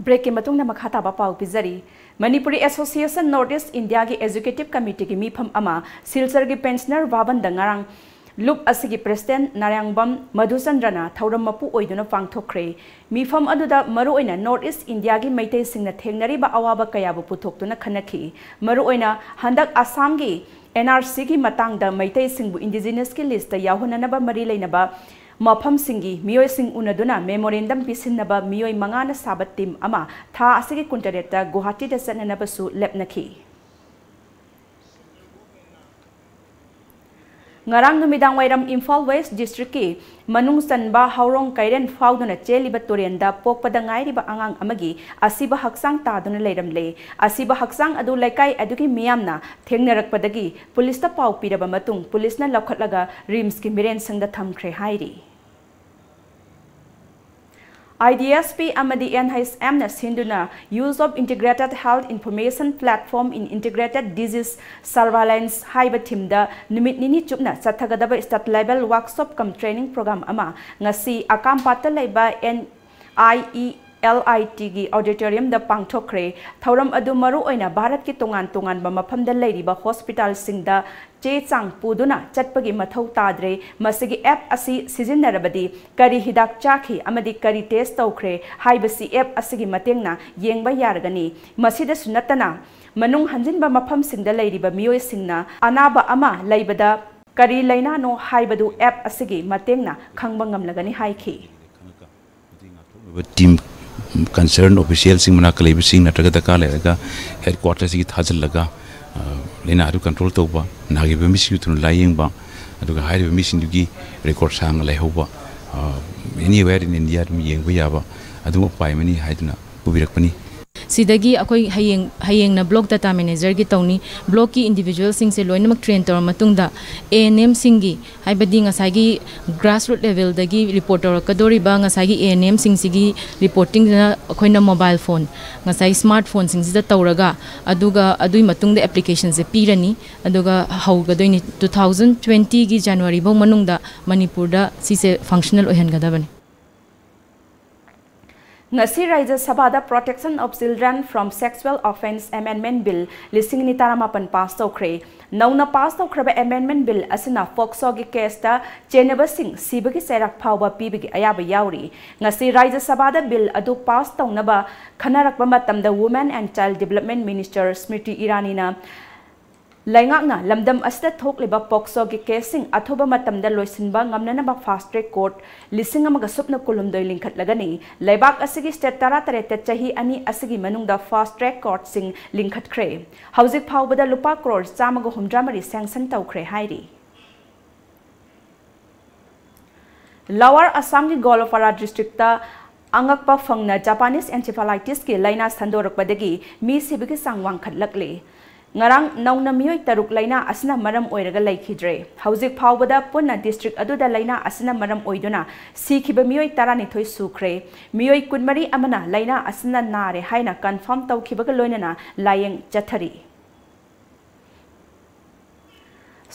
Break ꯀꯤ ꯃꯇꯨꯡꯗ ꯃꯈꯥ ꯇꯥꯕ ꯄꯥꯎ ꯄꯤꯖꯔꯤ꯫ Manipuri Association North East India ꯒꯤ Executive Committee ꯒꯤ ꯃꯤꯐꯝ ꯑꯃ ꯁꯤꯜꯆꯔꯒꯤ Pensioner ꯚꯕꯟꯗ ꯉꯔꯥꯡ ꯂꯨꯞ ꯑꯁꯤꯒꯤ President ꯅꯥꯔꯥꯌꯪꯕꯝ ꯃꯙꯨꯆꯟꯗ꯭ꯔꯅ ꯊꯧꯔꯝ ꯃꯄꯨ ꯑꯣꯏꯗꯨꯅ ꯄꯥꯡꯊꯣꯛꯈ꯭ꯔꯦ꯫ ꯃꯤꯐꯝ ꯑꯗꯨꯗ ꯃꯔꯨꯑꯣꯏꯅ North East India ꯒꯤ ꯃꯩꯇꯩꯁꯤꯡꯅ ꯊꯦꯡꯅꯔꯤꯕ ꯑꯋꯥꯕ ꯀꯌꯥꯕꯨ ꯄꯨꯊꯣꯛꯇꯨꯅ ꯈꯟꯅꯈꯤ꯫ ꯃꯔꯨꯑꯣꯏꯅ ꯍꯟꯗꯛ ꯑꯁꯥꯝꯒꯤ N R C ꯒꯤ ꯃꯇꯥꯡꯗ ꯃꯩꯇꯩꯁꯤꯡꯕꯨ Indigenous ꯀꯤ list ꯇ ꯌꯥꯎꯍꯟꯅꯅꯕ ꯃꯔꯤ ꯂꯩꯅꯕ ꯃꯐꯝꯁꯤꯡꯒꯤ ꯃꯤꯑꯣꯏꯁꯤꯡ ꯎꯅꯗꯨꯅ memorandum ꯄꯤꯁꯤꯟꯅꯕ ꯃꯤꯑꯣꯏ ꯃꯉꯥꯅ ꯁꯥꯕ team ꯑꯃ ꯊꯥ ꯑꯁꯤꯒꯤ ꯀꯨꯟꯇꯔꯦꯠꯇ ꯒꯨꯋꯥꯍꯥꯇꯤꯗ ꯆꯠꯅꯅꯕꯁꯨ ꯂꯦꯞꯅꯈꯤ꯫ ꯉꯔꯥꯡ ꯅꯨꯃꯤꯗꯥꯡ ꯋꯥꯏꯔꯝ ꯏꯝꯐꯥꯜ ꯋꯦꯁ ꯗꯤꯁꯇ꯭ꯔꯤꯛꯀꯤ ꯃꯅꯨꯡ ꯆꯟꯕ ꯍꯥꯎꯔꯣꯡ ꯀꯩꯔꯦꯟ ꯐꯥꯎꯗꯨꯅ ꯆꯦꯜꯂꯤꯕ ꯇꯨꯔꯦꯟꯗ ꯄꯣꯛꯄꯗ ꯉꯥꯏꯔꯤꯕ ꯑꯉꯥꯡ ꯑꯃꯒꯤ ꯑꯁꯤꯕ ꯍꯛꯆꯥꯡ ꯇꯥꯗꯨꯅ ꯂꯩꯔꯝꯂꯦ꯫ ꯑꯁꯤꯕ ꯍꯛꯆꯥꯡ ꯑꯗꯨ ꯂꯩꯀꯥꯏ ꯑꯗꯨꯒꯤ ꯃꯤꯌꯥꯝꯅ ꯊꯦꯡꯅꯔꯛꯄꯗꯒꯤ ꯄꯨꯂꯤꯁꯇ ꯄꯥꯎ ꯄꯤꯔꯕ ꯃꯇꯨꯡ ꯄꯨꯂꯤꯁꯅ ꯂꯧꯈꯠꯂꯒ ꯔꯤꯝꯁꯀꯤ ꯃꯤꯔꯦꯟꯁꯪꯗ ꯊꯝꯈ꯭ꯔꯦ ꯍꯥꯏꯔꯤ꯫ IDSP ꯑꯃꯗꯤ NHMꯅ ꯁꯤꯟꯗꯨꯅ Use of Integrated Health Information Platform in Integrated Disease Surveillance ꯍꯥꯏꯕ ꯊꯤꯝꯗ ꯅꯨꯃꯤꯠ ꯅꯤꯅꯤ ꯆꯨꯞꯅ ꯆꯠꯊꯒꯗꯕ State Level Workshop cum Training Program ꯑꯃ ꯉꯁꯤ ꯑꯀꯥꯝꯄꯥꯠꯇ ꯂꯩꯕ NIELITꯒꯤ auditoriumꯗ ꯄꯥꯡꯊꯣꯛꯈ꯭ꯔꯦ꯫ ꯊꯧꯔꯝ ꯑꯗꯨ ꯃꯔꯨꯑꯣꯏꯅ ꯚꯥꯔꯠꯀꯤ ꯇꯣꯉꯥꯟ ꯇꯣꯉꯥꯟꯕ ꯃꯐꯝꯗ ꯂꯩꯔꯤꯕ ꯍꯣꯁꯄꯤꯇꯥꯜꯁꯤꯡꯗ ꯆꯦ ꯆꯥꯡ ꯄꯨꯗꯨꯅ ꯆꯠꯄꯒꯤ ꯃꯊꯧ ꯇꯥꯗ꯭ꯔꯦ꯫ ꯃꯁꯤꯒꯤ app ꯑꯁꯤ ꯁꯤꯖꯤꯟꯅꯔꯕꯗꯤ ꯀꯔꯤ ꯍꯤꯗꯥꯛ ꯆꯥꯈꯤ ꯑꯃꯗꯤ ꯀꯔꯤ test ꯇꯧꯈ꯭ꯔꯦ ꯍꯥꯏꯕꯁꯤ app ꯑꯁꯤꯒꯤ ꯃꯇꯦꯡꯅ ꯌꯦꯡꯕ ꯌꯥꯔꯒꯅꯤ꯫ ꯃꯁꯤꯗꯁꯨ ꯅꯠꯇꯅ, ꯃꯅꯨꯡ ꯍꯟꯖꯤꯟꯕ ꯃꯐꯝꯁꯤꯡꯗ ꯂꯩꯔꯤꯕ ꯃꯤꯑꯣꯏꯁꯤꯡꯅ ꯑꯅꯥꯕ ꯑꯃ ꯂꯩꯕꯗ ꯀꯔꯤ ꯂꯩꯅꯥꯅꯣ ꯍꯥꯏꯕꯗꯨ app ꯑꯁꯤꯒꯤ ꯃꯇꯦꯡꯅ ꯈꯪꯕ ꯉꯝꯂꯒꯅꯤ ꯍꯥꯏꯈꯤ꯫ ꯇꯤꯝ ꯀꯟꯁꯔꯟ ꯑꯣꯐꯤꯁꯤꯌꯦꯜꯁꯤꯡ ꯃꯅꯥꯛꯇ ꯂꯩꯕꯁꯤꯡ ꯅꯠꯇ꯭ꯔꯒ ꯗꯔꯀꯥꯔ ꯂꯩꯔꯒ ꯍꯦꯗ ꯀ꯭ꯋꯥꯇꯔꯁꯤꯒꯤ ꯊꯥꯖꯤꯜꯂꯒ, ꯑ, ꯂꯥꯏꯅꯥ ꯑꯗꯨ ꯀꯟꯇ꯭ꯔꯣꯜ ꯇꯧꯕ, ꯅꯥꯈꯤꯕ ꯃꯤꯁꯤꯡꯗꯨ ꯊꯨꯅ ꯂꯥꯏꯌꯦꯡꯕ, ꯑꯗꯨꯒ ꯍꯥꯏꯔꯤꯕ ꯃꯤꯁꯤꯡꯗꯨꯒꯤ ꯔꯦꯀꯣꯔꯠ ꯁꯥꯡꯅ ꯂꯩꯍꯧꯕ, ꯑ, anywhere in India ꯑꯗꯨꯝ ꯌꯦꯡꯕ ꯌꯥꯕ ꯑꯗꯨꯝ ꯎꯄꯥꯏ ꯑꯃꯅꯤ ꯍꯥꯏꯗꯨꯅ ꯄꯨꯕꯤꯔꯛꯄꯅꯤ꯫ ꯁꯤꯗꯒꯤ ꯑꯩꯈꯣꯏ ꯍꯌꯦꯡ ꯍꯌꯦꯡꯅ ꯕ꯭ꯂꯣꯛ ꯗꯇꯥ ꯃꯦꯅꯦꯖꯔꯒꯤ ꯇꯧꯅꯤ꯫ ꯕ꯭ꯂꯣꯛꯀꯤ ꯏꯟꯗꯤꯚꯤꯖꯨꯋꯦꯜꯁꯤꯡꯁꯦ ꯂꯣꯏꯅꯃꯛ ꯇ꯭ꯔꯦꯟ ꯇꯧꯔ ꯃꯇꯨꯡꯗ ꯑꯦ ꯑꯦꯟ ꯑꯦꯝꯁꯤꯡꯒꯤ, ꯍꯥꯏꯕꯗꯤ ꯉꯁꯥꯏꯒꯤ ꯒ꯭ꯔꯥꯁ ꯔꯨꯠ ꯂꯦꯚꯦꯜꯗꯒꯤ ꯔꯤꯄꯣꯔꯠ ꯇꯧꯔꯛꯀꯗꯧꯔꯤꯕ ꯉꯁꯥꯏꯒꯤ ꯑꯦ ꯑꯦꯟ ꯑꯦꯝꯁꯤꯡꯁꯤꯒꯤ ꯔꯤꯄꯣꯔꯇꯤꯡꯗꯨꯅ ꯑꯩꯈꯣꯏꯅ ꯃꯣꯕꯥꯏꯜ ꯐꯣꯟ, ꯉꯁꯥꯏ ꯁ꯭ꯃꯥꯔꯠ ꯐꯣꯟꯁꯤꯡꯁꯤꯗ ꯇꯧꯔꯒ, ꯑꯗꯨꯒ ꯑꯗꯨꯒꯤ ꯃꯇꯨꯡꯗ ꯑꯦꯄ꯭ꯂꯤꯀꯦꯁꯟꯁꯦ ꯄꯤꯔꯅꯤ꯫ ꯑꯗꯨꯒ ꯍꯧꯒꯗꯣꯏꯅꯤ꯫ ꯇꯨ ꯊꯥꯎꯖꯟ ꯇ꯭ꯋꯦꯟꯇꯤꯒꯤ ꯖꯅꯋꯥꯔꯤ ꯐꯥꯎ ꯃꯅꯨꯡꯗ ꯃꯅꯤꯄꯨꯔꯗ ꯁꯤꯁꯦ ꯐꯪꯁꯅꯦꯜ ꯑꯣꯏꯍꯟꯒꯗꯕꯅꯤ꯫ ꯉꯁꯤ ꯔꯥꯖ꯭ꯌ ꯁꯚꯥꯗ Protection of Children from Sexual Offence Amendment Bill ꯂꯤꯁꯤꯡ ꯑꯅꯤ ꯇꯔꯥꯃꯥꯄꯟ ꯄꯥꯁ ꯇꯧꯈ꯭ꯔꯦ꯫ ꯅꯧꯅ ꯄꯥꯁ ꯇꯧꯈ꯭ꯔꯕ ꯑꯦꯃꯦꯟꯗꯃꯦꯟꯠ ꯕꯤꯜ ꯑꯁꯤꯅ ꯐꯣꯛꯁꯣꯒꯤ ꯀꯦꯁꯇ ꯆꯦꯟꯅꯕꯁꯤꯡ ꯁꯤꯕꯒꯤ ꯆꯩꯔꯥꯛ ꯐꯥꯎꯕ ꯄꯤꯕꯒꯤ ꯑꯌꯥꯕ ꯌꯥꯎꯔꯤ꯫ ꯉꯁꯤ ꯔꯥꯖ꯭ꯌ ꯁꯚꯥꯗ ꯕꯤꯜ ꯑꯗꯨ ꯄꯥꯁ ꯇꯧꯅꯕ ꯈꯟꯅꯔꯛꯄ ꯃꯇꯝꯗ Women and Child Development Minister ꯁ꯭ꯃ꯭ꯔꯤꯇꯤ ꯏꯔꯥꯅꯤꯅ ꯂꯩꯉꯥꯛꯅ ꯂꯝꯗꯝ ꯑꯁꯤꯗ ꯊꯣꯛꯂꯤꯕ ꯐꯣꯛꯁꯣꯒꯤ ꯀꯦꯁꯁꯤꯡ ꯑꯊꯨꯕ ꯃꯇꯝꯗ ꯂꯣꯏꯁꯤꯟꯕ ꯉꯝꯅꯅꯕ ꯐꯥꯁ꯭ꯠ ꯇ꯭ꯔꯦꯛ ꯀꯣꯔꯠ ꯂꯤꯁꯤꯡ ꯑꯃꯒ ꯁꯨꯞꯅ ꯀꯨꯟꯍꯨꯝꯗꯣꯏ ꯂꯤꯡꯈꯠꯂꯒꯅꯤ꯫ ꯂꯩꯕꯥꯛ ꯑꯁꯤꯒꯤ ꯁ꯭ꯇꯦꯠ ꯇꯔꯥꯇꯔꯦꯠꯇ ꯆꯍꯤ ꯑꯅꯤ ꯑꯁꯤꯒꯤ ꯃꯅꯨꯡꯗ ꯐꯥꯁ꯭ꯠ ꯇ꯭ꯔꯦꯛ ꯀꯣꯔꯠꯁꯤꯡ ꯂꯤꯡꯈꯠꯈ꯭ꯔꯦ꯫ ꯍꯧꯖꯤꯛ ꯐꯥꯎꯕꯗ ꯂꯨꯄꯥ ꯀ꯭ꯔꯣꯔ ꯆꯥꯝꯃꯒ ꯍꯨꯝꯗ꯭ꯔꯥ ꯃꯔꯤ ꯁꯦꯡꯁꯟ ꯇꯧꯈ꯭ꯔꯦ ꯍꯥꯏꯔꯤ꯫ Lower Assam ꯒꯤ ꯒꯣꯜꯄꯥꯔꯥ district ꯇ ꯑꯉꯛꯄ ꯐꯪꯅ Japanese encephalitis ꯀꯤ ꯂꯥꯏꯅꯥ ꯁꯟꯗꯣꯔꯛꯄꯗꯒꯤ ꯃꯤ ꯁꯤꯕꯒꯤ ꯆꯥꯡ ꯋꯥꯡꯈꯠꯂꯛꯂꯤ꯫ ꯉꯔꯥꯡ ꯅꯧꯅ ꯃꯤꯑꯣꯏ ꯇꯔꯨꯛ ꯂꯥꯏꯅꯥ ꯑꯁꯤꯅ ꯃꯔꯝ ꯑꯣꯏꯔꯒ ꯂꯩꯈꯤꯗ꯭ꯔꯦ꯫ ꯍꯧꯖꯤꯛ ꯐꯥꯎꯕꯗ ꯄꯨꯟꯅ district ꯑꯗꯨꯗ ꯂꯥꯏꯅꯥ ꯑꯁꯤꯅ ꯃꯔꯝ ꯑꯣꯏꯗꯨꯅ ꯁꯤꯈꯤꯕ ꯃꯤꯑꯣꯏ ꯇꯔꯥꯅꯤꯊꯣꯏ ꯁꯨꯈ꯭ꯔꯦ꯫ ꯃꯤꯑꯣꯏ ꯀꯨꯟꯃꯔꯤ ꯑꯃꯅ ꯂꯥꯏꯅꯥ ꯑꯁꯤꯅ ꯅꯥꯔꯦ ꯍꯥꯏꯅ confirm ꯇꯧꯈꯤꯕꯒ ꯂꯣꯏꯅꯅ ꯂꯥꯌꯦꯡ ꯆꯠꯊꯔꯤ꯫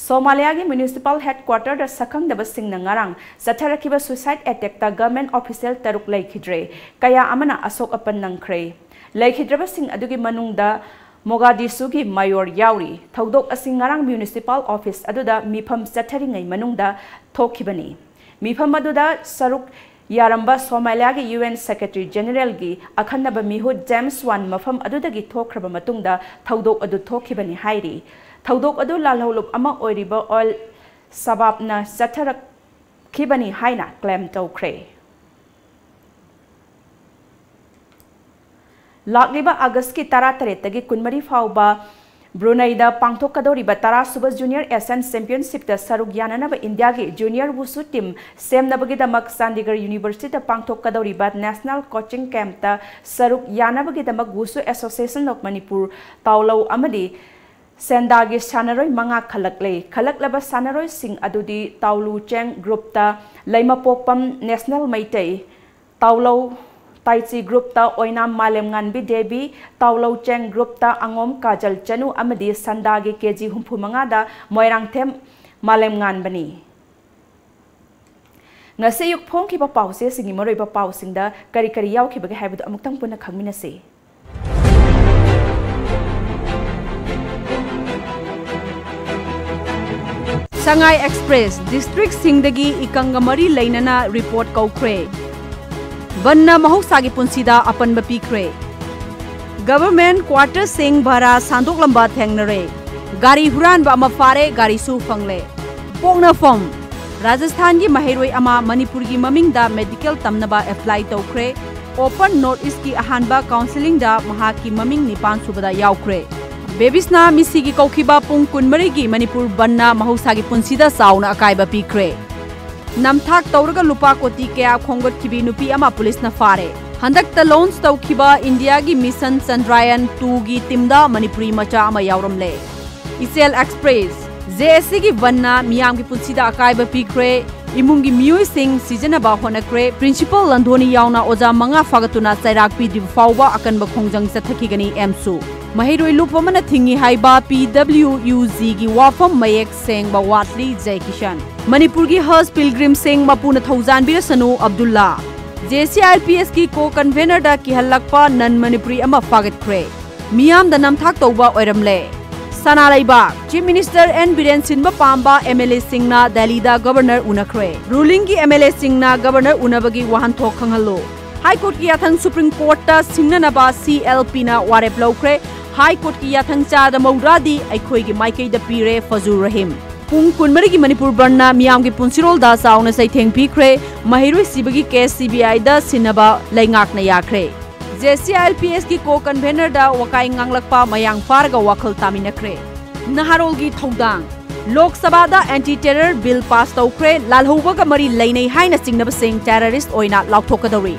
ꯁꯣꯃꯥꯂꯤꯌꯥꯒꯤ municipal headquarter ꯗ ꯁꯛꯈꯪꯗꯕꯁꯤꯡꯅ ꯉꯔꯥꯡ ꯆꯠꯊꯔꯛꯈꯤꯕ suicide attack ꯇ government official ꯇꯔꯨꯛ ꯂꯩꯈꯤꯗ꯭ꯔꯦ, ꯀꯌꯥ ꯑꯃꯅ ꯑꯁꯣꯛ ꯑꯄꯟ ꯅꯪꯈ꯭ꯔꯦ꯫ ꯂꯩꯈꯤꯗ꯭ꯔꯕꯁꯤꯡ ꯑꯗꯨꯒꯤ ꯃꯅꯨꯡꯗ ꯃꯣꯒꯥꯗꯤꯁꯨꯒꯤ mayor ꯌꯥꯎꯔꯤ꯫ ꯊꯧꯗꯣꯛ ꯑꯁꯤ ꯉꯔꯥꯡ municipal office ꯑꯗꯨꯗ ꯃꯤꯐꯝ ꯆꯠꯊꯔꯤꯉꯩ ꯃꯅꯨꯡꯗ ꯊꯣꯛꯈꯤꯕꯅꯤ꯫ ꯃꯤꯐꯝ ꯑꯗꯨꯗ ꯁꯔꯨꯛ ꯌꯥꯔꯝꯕ ꯁꯣꯃꯥꯂꯤꯌꯥꯒꯤ U N Secretary General ꯒꯤ ꯑꯈꯟꯅꯕ ꯃꯤꯍꯨꯠ James Swan ꯃꯐꯝ ꯑꯗꯨꯗꯒꯤ ꯊꯣꯛꯈ꯭ꯔꯕ ꯃꯇꯨꯡꯗ ꯊꯧꯗꯣꯛ ꯑꯗꯨ ꯊꯣꯛꯈꯤꯕꯅꯤ ꯍꯥꯏꯔꯤ꯫ ꯊꯧꯗꯣꯛ ꯑꯗꯨ ꯂꯥꯜꯍꯧꯂꯨꯞ ꯑꯃ ꯑꯣꯏꯔꯤꯕ ꯑꯜ ꯁꯕꯥꯕꯅ ꯆꯠꯊꯔꯛꯈꯤꯕꯅꯤ ꯍꯥꯏꯅ claim ꯇꯧꯈ꯭ꯔꯦ꯫ ꯂꯥꯛꯂꯤꯕ ꯑꯥꯒꯁꯀꯤ ꯇꯔꯥꯇꯔꯦꯠꯇꯒꯤ ꯀꯨꯟꯃꯔꯤ ꯐꯥꯎꯕ ꯕ꯭ꯔꯨꯅꯩꯗ ꯄꯥꯡꯊꯣꯛꯀꯗꯧꯔꯤꯕ ꯇꯔꯥꯁꯨꯕ Junior Asian Championship ꯇ ꯁꯔꯨꯛ ꯌꯥꯅꯅꯕ ꯏꯟꯗꯤꯌꯥꯒꯤ junior wushu team ꯁꯦꯝꯅꯕꯒꯤꯗꯃꯛ Chandigarh University ꯗ ꯄꯥꯡꯊꯣꯛꯀꯗꯧꯔꯤꯕ national coaching camp ꯇ ꯁꯔꯨꯛ ꯌꯥꯅꯕꯒꯤꯗꯃꯛ Wushu Association of Manipur ꯇꯥꯎꯂꯧ ꯑꯃꯗꯤ ꯁꯦꯟꯗꯥꯒꯤ ꯁꯥꯟꯅꯔꯣꯏ ꯃꯉꯥ ꯈꯜꯂꯛꯂꯦ꯫ ꯈꯜꯂꯛꯂꯕ ꯁꯥꯟꯅꯔꯣꯏꯁꯤꯡ ꯑꯗꯨꯗꯤ ꯇꯥꯎꯂꯨ ꯆꯦꯡ group ꯇ ꯂꯩꯃꯄꯣꯛꯄꯝ ꯅꯦꯁꯅꯦꯜ ꯃꯩꯇꯩ, ꯇꯥꯎꯂꯧ ꯇꯥꯏꯆꯤ group ꯇ ꯑꯣꯏꯅꯥꯝ ꯃꯥꯂꯦꯝꯉꯥꯟꯕꯤ ꯗꯦꯕꯤ, ꯇꯥꯎꯂꯧ ꯆꯦꯡ group ꯇ ꯑꯉꯣꯝ ꯀꯥꯖꯜ ꯆꯅꯨ ꯑꯃꯗꯤ ꯁꯟꯗꯥꯒꯤ ꯀꯦꯖꯤ ꯍꯨꯝꯐꯨ ꯃꯉꯥꯗ ꯃꯣꯏꯔꯥꯡꯊꯦꯝ ꯃꯥꯂꯦꯝꯉꯥꯟꯕꯅꯤ꯫ ꯉꯁꯤ ꯑꯌꯨꯛ ꯐꯣꯡꯈꯤꯕ ꯄꯥꯎꯆꯦꯁꯤꯡꯒꯤ ꯃꯔꯨꯑꯣꯏꯕ ꯄꯥꯎꯁꯤꯡꯗ ꯀꯔꯤ ꯀꯔꯤ ꯌꯥꯎꯈꯤꯕꯒꯦ ꯍꯥꯏꯕꯗꯨ ꯑꯃꯨꯛꯇꯪ ꯄꯨꯟꯅ ꯈꯪꯃꯤꯟꯅꯁꯤ꯫ ꯁꯉꯥꯏ ꯑꯦꯛꯁꯄ꯭ꯔꯦꯁ, districtꯁꯤꯡꯗꯒꯤ ꯏꯀꯪꯒ ꯃꯔꯤ ꯂꯩꯅꯅ report ꯀꯧꯈ꯭ꯔꯦ꯫ ꯕꯟꯅ ꯃꯍꯧꯁꯥꯒꯤ ꯄꯨꯟꯁꯤꯗ ꯑꯄꯟꯕ ꯄꯤꯈ꯭ꯔꯦ꯫ Government quartersꯁꯤꯡ ꯚꯔꯥ ꯁꯥꯟꯗꯣꯛꯂꯝꯕ ꯊꯦꯡꯅꯔꯦ꯫ ꯒꯥꯔꯤ ꯍꯨꯔꯥꯟꯕ ꯑꯃ ꯐꯥꯔꯦ, ꯒꯥꯔꯤꯁꯨ ꯐꯪꯂꯦ꯫ ꯄꯣꯛꯅꯐꯝ, ꯔꯥꯖꯁꯊꯥꯟꯒꯤ ꯃꯍꯩꯔꯣꯏ ꯑꯃ ꯃꯅꯤꯄꯨꯔꯒꯤ ꯃꯃꯤꯡꯗ medical ꯇꯝꯅꯕ apply ꯇꯧꯈ꯭ꯔꯦ꯫ Open North Eastꯀꯤ ꯑꯍꯥꯟꯕ counselling ꯗ ꯃꯍꯥꯛꯀꯤ ꯃꯃꯤꯡ ꯅꯤꯄꯥꯟ ꯁꯨꯕꯗ ꯌꯥꯎꯈ꯭ꯔꯦ꯫ ꯕꯦꯕꯤꯁꯅ ꯃꯤꯁꯤꯒꯤ ꯀꯧꯈꯤꯕ ꯄꯨꯡ ꯀꯨꯟꯃꯔꯤꯒꯤ ꯃꯅꯤꯄꯨꯔ ꯕꯟꯅ ꯃꯍꯧꯁꯥꯒꯤ ꯄꯨꯟꯁꯤꯗ ꯆꯥꯎꯅ ꯑꯀꯥꯏꯕ ꯄꯤꯈ꯭ꯔꯦ꯫ ꯅꯝꯊꯥꯛ ꯇꯧꯔꯒ ꯂꯨꯄꯥ ꯀꯣꯇꯤ ꯀꯌꯥ ꯈꯣꯝꯒꯠꯈꯤꯕꯤ ꯅꯨꯄꯤ ꯑꯃ ꯄꯨꯂꯤꯁꯅ ꯐꯥꯔꯦ꯫ ꯍꯟꯗꯛꯇ ꯂꯣꯟꯆ ꯇꯧꯈꯤꯕ ꯏꯟꯗꯤꯌꯥꯒꯤ ꯃꯤꯁꯟ ꯆꯟꯗ꯭ꯔꯌꯥꯟ ꯇꯨꯒꯤ ꯇꯤꯝꯗ ꯃꯅꯤꯄꯨꯔꯤ ꯃꯆꯥ ꯑꯃ ꯌꯥꯎꯔꯝꯂꯦ꯫ ꯏꯆꯦꯜ ꯑꯦꯛꯁꯄ꯭ꯔꯦꯁ, ꯖꯦ ꯑꯦꯁ ꯁꯤꯒꯤ ꯕꯟꯅ ꯃꯤꯌꯥꯝꯒꯤ ꯄꯨꯟꯁꯤꯗ ꯑꯀꯥꯏꯕ ꯄꯤꯈ꯭ꯔꯦ꯫ ꯏꯃꯨꯡꯒꯤ ꯃꯤꯑꯣꯏꯁꯤꯡ ꯁꯤꯖꯤꯟꯅꯕ ꯍꯣꯠꯅꯈ꯭ꯔꯦ꯫ ꯄ꯭ꯔꯤꯟꯁꯤꯄꯜ ꯂꯟꯗꯣꯅꯤ ꯌꯥꯎꯅ ꯑꯣꯖꯥ ꯃꯉꯥ ꯐꯥꯒꯠꯇꯨꯅ ꯆꯩꯔꯥꯛ ꯄꯤꯗ꯭ꯔꯤꯕ ꯐꯥꯎꯕ ꯑꯀꯟꯕ ꯈꯣꯡꯖꯪ ꯆꯠꯊꯈꯤꯒꯅꯤ ꯑꯦꯝꯁꯨ꯫ ꯃꯍꯩꯔꯣꯏ ꯂꯨꯞ ꯑꯃꯅ ꯊꯤꯡꯉꯤ ꯍꯥꯏꯕ ꯄꯤ ꯗꯕ꯭ꯂꯤꯎ ꯌꯨ ꯖꯤꯒꯤ ꯋꯥꯐꯝ ꯃꯌꯦꯛ ꯁꯦꯡꯕ ꯋꯥꯠꯂꯤ, ꯖꯦ ꯀꯤꯁꯟ꯫ ꯃꯅꯤꯄꯨꯔꯒꯤ ꯍꯖ ꯄꯤꯜꯒ꯭ꯔꯤꯝꯁꯤꯡ ꯃꯄꯨꯅ ꯊꯧꯖꯥꯟꯕꯤꯔꯁꯅꯨ, Abdulla. J C I L P ꯑꯦꯁꯀꯤ ꯀꯣ ꯀꯟꯚꯦꯅꯔꯗ ꯀꯤꯍꯜꯂꯛꯄ ꯅꯟ ꯃꯅꯤꯄꯨꯔꯤ ꯑꯃ ꯐꯥꯒꯠꯈ꯭ꯔꯦ꯫ ꯃꯤꯌꯥꯝꯗ ꯅꯝꯊꯥꯛ ꯇꯧꯕ ꯑꯣꯏꯔꯝꯂꯦ꯫ ꯁꯅꯥ ꯂꯩꯕꯥꯛ, ꯆꯤꯐ ꯃꯤꯅꯤꯁꯇꯔ ꯑꯦꯟ ꯕꯤꯔꯦꯟ ꯁꯤꯟꯕ ꯄꯥꯝꯕ ꯑꯦꯝ ꯑꯦꯜ ꯑꯦꯁꯤꯡꯅ ꯗꯦꯜꯂꯤꯗ ꯒꯕꯔꯅꯔ ꯎꯅꯈ꯭ꯔꯦ꯫ ꯔꯨꯂꯤꯡꯒꯤ ꯑꯦꯝ ꯑꯦꯜ ꯑꯦꯁꯤꯡꯅ ꯒꯕꯔꯅꯔ ꯎꯅꯕꯒꯤ ꯋꯥꯍꯟꯊꯣꯛ ꯈꯪꯍꯜꯂꯨ꯫ ꯍꯥꯏ ꯀꯣꯔꯠꯀꯤ ꯌꯥꯊꯪ ꯁꯨꯄ꯭ꯔꯤꯝ ꯀꯣꯔꯠꯇ ꯁꯤꯡꯅꯅꯕ ꯁꯤ ꯑꯦꯜ ꯄꯤꯅ ꯋꯥꯔꯦꯞ ꯂꯧꯈ꯭ꯔꯦ꯫ ꯍꯥꯏ ꯀꯣꯔꯠꯀꯤ ꯌꯥꯊꯪ ꯆꯥꯗ ꯃꯧꯗ꯭ꯔꯥꯗꯤ ꯑꯩꯈꯣꯏꯒꯤ ꯃꯥꯏꯀꯩꯗ ꯄꯤꯔꯦ, ꯐꯖꯨꯔ ꯔꯍꯤꯝ꯫ ꯄꯨꯡ ꯀꯨꯟꯃꯔꯤꯒꯤ ꯃꯅꯤꯄꯨꯔ ꯕꯟꯅ ꯃꯤꯌꯥꯝꯒꯤ ꯄꯨꯟꯁꯤꯔꯣꯜꯗ ꯆꯥꯎꯅ ꯆꯩꯊꯦꯡ ꯄꯤꯈ꯭ꯔꯦ꯫ ꯃꯍꯩꯔꯣꯏ ꯁꯤꯕꯒꯤ ꯀꯦꯁ ꯁꯤ ꯕꯤ ꯑꯥꯏꯗ ꯁꯤꯟꯅꯕ ꯂꯩꯉꯥꯛꯅ ꯌꯥꯈ꯭ꯔꯦ꯫ J C I L P ꯑꯦꯁꯀꯤ ꯀꯣ ꯀꯟꯚꯦꯅꯔꯗ ꯋꯥꯀꯥꯏ ꯉꯥꯡꯂꯛꯄ ꯃꯌꯥꯡ ꯐꯥꯔꯒ ꯋꯥꯈꯜ ꯇꯥꯃꯤꯟꯅꯈ꯭ꯔꯦ꯫ ꯅꯍꯥꯔꯣꯜꯒꯤ ꯊꯧꯗꯥꯡ꯫ ꯂꯣꯛ ꯁꯚꯥꯗ ꯑꯦꯟꯇꯤ ꯇꯦꯔꯔ ꯕꯤꯜ ꯄꯥꯁ ꯇꯧꯈ꯭ꯔꯦ꯫ ꯂꯥꯜꯍꯧꯕꯒ ꯃꯔꯤ ꯂꯩꯅꯩ ꯍꯥꯏꯅ ꯆꯤꯡꯅꯕꯁꯤꯡ ꯇꯦꯔꯔꯤꯁ꯭ꯠ ꯑꯣꯏꯅ ꯂꯥꯎꯊꯣꯛꯀꯗꯧꯔꯤ꯫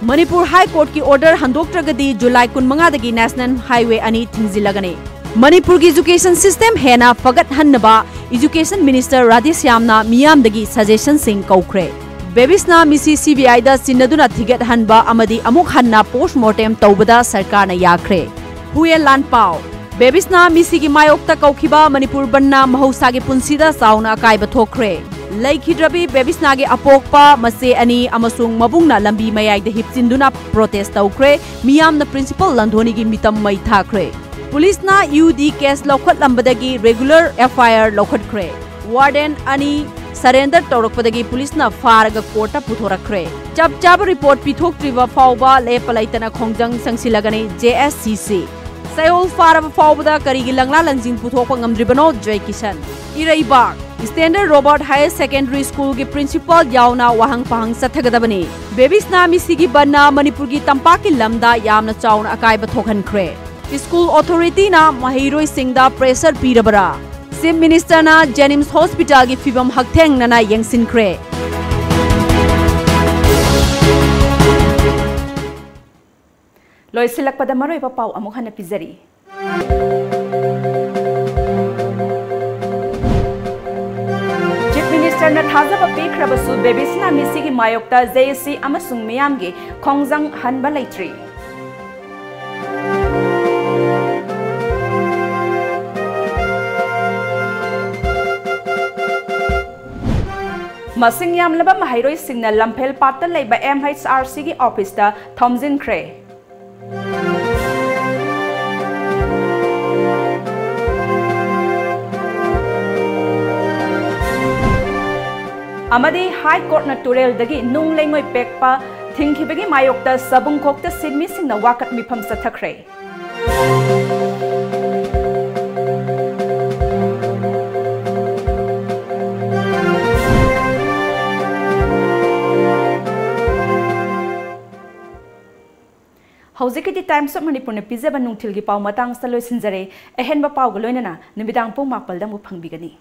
ꯃꯅꯤꯄꯨꯔ ꯍꯥꯏ ꯀꯣꯔꯠꯀꯤ ꯑꯣꯔꯗꯔ ꯍꯟꯗꯣꯛꯇ꯭ꯔꯒꯗꯤ ꯖꯨꯂꯥꯏ ꯀꯨꯟꯃꯉꯥꯗꯒꯤ ꯅꯦꯁꯅꯦꯜ ꯍꯥꯏꯋꯦ ꯑꯅꯤ ꯊꯤꯡꯖꯤꯜꯂꯒꯅꯤ꯫ ꯃꯅꯤꯄꯨꯔꯒꯤ ꯏꯖꯨꯀꯦꯁꯟ ꯁꯤꯁꯇꯦꯝ ꯍꯦꯟꯅ ꯐꯒꯠꯍꯟꯅꯕ ꯏꯖꯨꯀꯦꯁꯟ ꯃꯤꯅꯤꯁꯇꯔ ꯔꯥꯙꯦꯁ꯭ꯌꯥꯝꯅ ꯃꯤꯌꯥꯝꯗꯒꯤ ꯁꯖꯦꯁꯟꯁꯤꯡ ꯀꯧꯈ꯭ꯔꯦ꯫ ꯕꯦꯕꯤꯁꯅꯥ ꯃꯤꯁꯤ ꯁꯤ ꯕꯤ ꯑꯥꯏꯗ ꯁꯤꯟꯅꯗꯨꯅ ꯊꯤꯒꯠꯍꯟꯕ ꯑꯃꯗꯤ ꯑꯃꯨꯛ ꯍꯟꯅ ꯄꯣꯁꯠꯃꯣꯔꯇꯦꯝ ꯇꯧꯕꯗ ꯁꯔꯀꯥꯔꯅ ꯌꯥꯈ꯭ꯔꯦ꯫ ꯍꯨꯌꯦꯟ ꯂꯥꯟꯄꯥꯎ꯫ ꯕꯦꯕꯤꯁꯅꯥ ꯃꯤꯁꯤꯒꯤ ꯃꯥꯌꯣꯛꯇ ꯀꯧꯈꯤꯕ ꯃꯅꯤꯄꯨꯔ ꯕꯟꯅ ꯃꯍꯧꯁꯥꯒꯤ ꯄꯨꯟꯁꯤꯗ ꯆꯥꯎꯅ ꯑꯀꯥꯏꯕ ꯊꯣꯛꯈ꯭ꯔꯦ꯫ ꯂꯩꯈꯤꯗ꯭ꯔꯕꯤ ꯕꯦꯕꯤꯁꯅꯥꯒꯤ ꯑꯄꯣꯛꯄ ꯃꯆꯦ ꯑꯅꯤ ꯑꯃꯁꯨꯡ ꯃꯕꯨꯡꯅ ꯂꯝꯕꯤ ꯃꯌꯥꯏꯗ ꯍꯤꯞꯆꯤꯟꯗꯨꯅ ꯄ꯭ꯔꯣꯇꯦꯁ ꯇꯧꯈ꯭ꯔꯦ꯫ ꯃꯤꯌꯥꯝꯅ ꯄ꯭ꯔꯤꯟꯁꯤꯄꯜ ꯂꯟꯗꯣꯅꯤꯒꯤ ꯃꯤꯇꯝ ꯃꯩ ꯊꯥꯈ꯭ꯔꯦ꯫ ꯄꯨꯂꯤꯁꯅ ꯌꯨ ꯗꯤ ꯀꯦꯁ ꯂꯧꯈꯠꯂꯝꯕꯗꯒꯤ ꯔꯦꯒꯨꯂꯔ ꯑꯦꯐ ꯑꯥꯏ ꯑꯥꯔ ꯂꯧꯈꯠꯈ꯭ꯔꯦ꯫ ꯋꯥꯔꯗꯦꯟ ꯑꯅꯤ ꯁꯔꯦꯟꯗꯔ ꯇꯧꯔꯛꯄꯗꯒꯤ ꯄꯨꯂꯤꯁꯅ ꯐꯥꯔꯒ ꯀꯣꯔꯠꯇ ꯄꯨꯊꯣꯔꯛꯈ꯭ꯔꯦ꯫ ꯆꯞ ꯆꯥꯕ ꯔꯤꯄꯣꯔꯠ ꯄꯤꯊꯣꯛꯇ꯭ꯔꯤꯕ ꯐꯥꯎꯕ ꯂꯦꯞꯄ ꯂꯩꯇꯅ ꯈꯣꯡꯖꯪ ꯆꯪꯁꯤꯜꯂꯒꯅꯤ ꯖꯦ ꯑꯦꯁ ꯁꯤ ꯁꯤ꯫ ꯆꯌꯣꯜ ꯐꯥꯔꯕ ꯐꯥꯎꯕꯗ ꯀꯔꯤꯒꯤ ꯂꯪꯂꯥ ꯂꯪꯖꯤꯡ ꯄꯨꯊꯣꯛꯄ ꯉꯝꯗ꯭ꯔꯤꯕꯅꯣ, J Kishan. Ireibak, standard Robert higher secondary ꯁ꯭ꯀꯨꯜꯒꯤ ꯄ꯭ꯔꯤꯟꯁꯤꯄꯥꯜ ꯌꯥꯎꯅ ꯋꯥꯍꯪ ꯄꯥꯍꯪ ꯆꯠꯊꯒꯗꯕꯅꯤ꯫ ꯕꯦꯕꯤꯁꯅꯥ ꯃꯤꯁꯤꯒꯤ ꯕꯟꯅ ꯃꯅꯤꯄꯨꯔꯒꯤ ꯇꯝꯄꯥꯛꯀꯤ ꯂꯝꯗ ꯌꯥꯝꯅ ꯆꯥꯎꯅ ꯑꯀꯥꯏꯕ ꯊꯣꯛꯍꯟꯈ꯭ꯔꯦ꯫ ꯁ꯭ꯀꯨꯜ ꯑꯣꯊꯣꯔꯤꯇꯤꯅ ꯃꯍꯩꯔꯣꯏꯁꯤꯡꯗ ꯄ꯭ꯔꯦꯁꯔ ꯄꯤꯔꯕꯔꯥ? ꯆꯤꯐ ꯃꯤꯅꯤꯁꯇꯔꯅ ꯖꯦꯅꯤꯝꯁ ꯍꯣꯁꯄꯤꯇꯥꯜꯒꯤ ꯐꯤꯕꯝ ꯍꯛꯊꯦꯡꯅꯅ ꯌꯦꯡꯁꯤꯟꯈ꯭ꯔꯦ꯫ ꯂꯣꯏꯁꯤꯜꯂꯛꯄꯗ ꯃꯔꯨꯑꯣꯏꯕ ꯄꯥꯎ ꯑꯃꯨꯛ ꯍꯟꯅ ꯄꯤꯖꯔꯤ꯫ ꯆꯤꯐ ꯃꯤꯅꯤꯁꯇꯔꯅ ꯊꯥꯖꯕ ꯄꯤꯈ꯭ꯔꯕꯁꯨ ꯕꯦꯕꯤ ꯁꯅꯥꯃꯤꯁꯤꯒꯤ ꯃꯥꯌꯣꯛꯇ ꯖꯦ ꯑꯦ ꯁꯤ ꯑꯃꯁꯨꯡ ꯃꯤꯌꯥꯝꯒꯤ ꯈꯣꯡꯖꯪ ꯍꯟꯕ ꯂꯩꯇ꯭ꯔꯤ꯫ ꯃꯁꯤꯡ ꯌꯥꯝꯂꯕ ꯃꯍꯩꯔꯣꯏꯁꯤꯡꯅ ꯂꯝꯐꯦꯜ ꯄꯥꯠꯇ ꯂꯩꯕ ꯑꯦꯝ ꯑꯩꯆ ꯑꯥꯔ ꯁꯤꯒꯤ ꯑꯣꯐꯤꯁꯇ ꯊꯣꯝꯖꯤꯟꯈ꯭ꯔꯦ꯫ ꯑꯃꯗꯤ ꯍꯥꯏ ꯀꯣꯔꯠꯅ ꯇꯨꯔꯦꯜꯗꯒꯤ ꯅꯨꯡ ꯂꯩꯉꯣꯏ ꯄꯦꯛꯄ ꯊꯤꯡꯈꯤꯕꯒꯤ ꯃꯥꯌꯣꯛꯇ ꯁꯕꯨꯡꯈꯣꯛꯇ ꯁꯤꯟꯃꯤꯁꯤꯡꯅ ꯋꯥꯀꯠ ꯃꯤꯐꯝ ꯆꯠꯊꯈ꯭ꯔꯦ꯫ ꯍꯧꯖꯤꯛꯀꯤꯗꯤ Times of Manipurꯅ ꯄꯤꯖꯕ ꯅꯨꯡꯊꯤꯜꯒꯤ ꯄꯥꯎ ꯃꯇꯥꯡ ꯑꯁꯤꯗ ꯂꯣꯏꯁꯤꯟꯖꯔꯦ꯫ ꯑꯍꯦꯟꯕ ꯄꯥꯎꯒ ꯂꯣꯏꯅꯅ ꯅꯨꯃꯤꯗꯥꯡ ꯄꯨꯡ ꯃꯥꯄꯜꯗ ꯑꯃꯨꯛ ꯐꯪꯕꯤꯒꯅꯤ꯫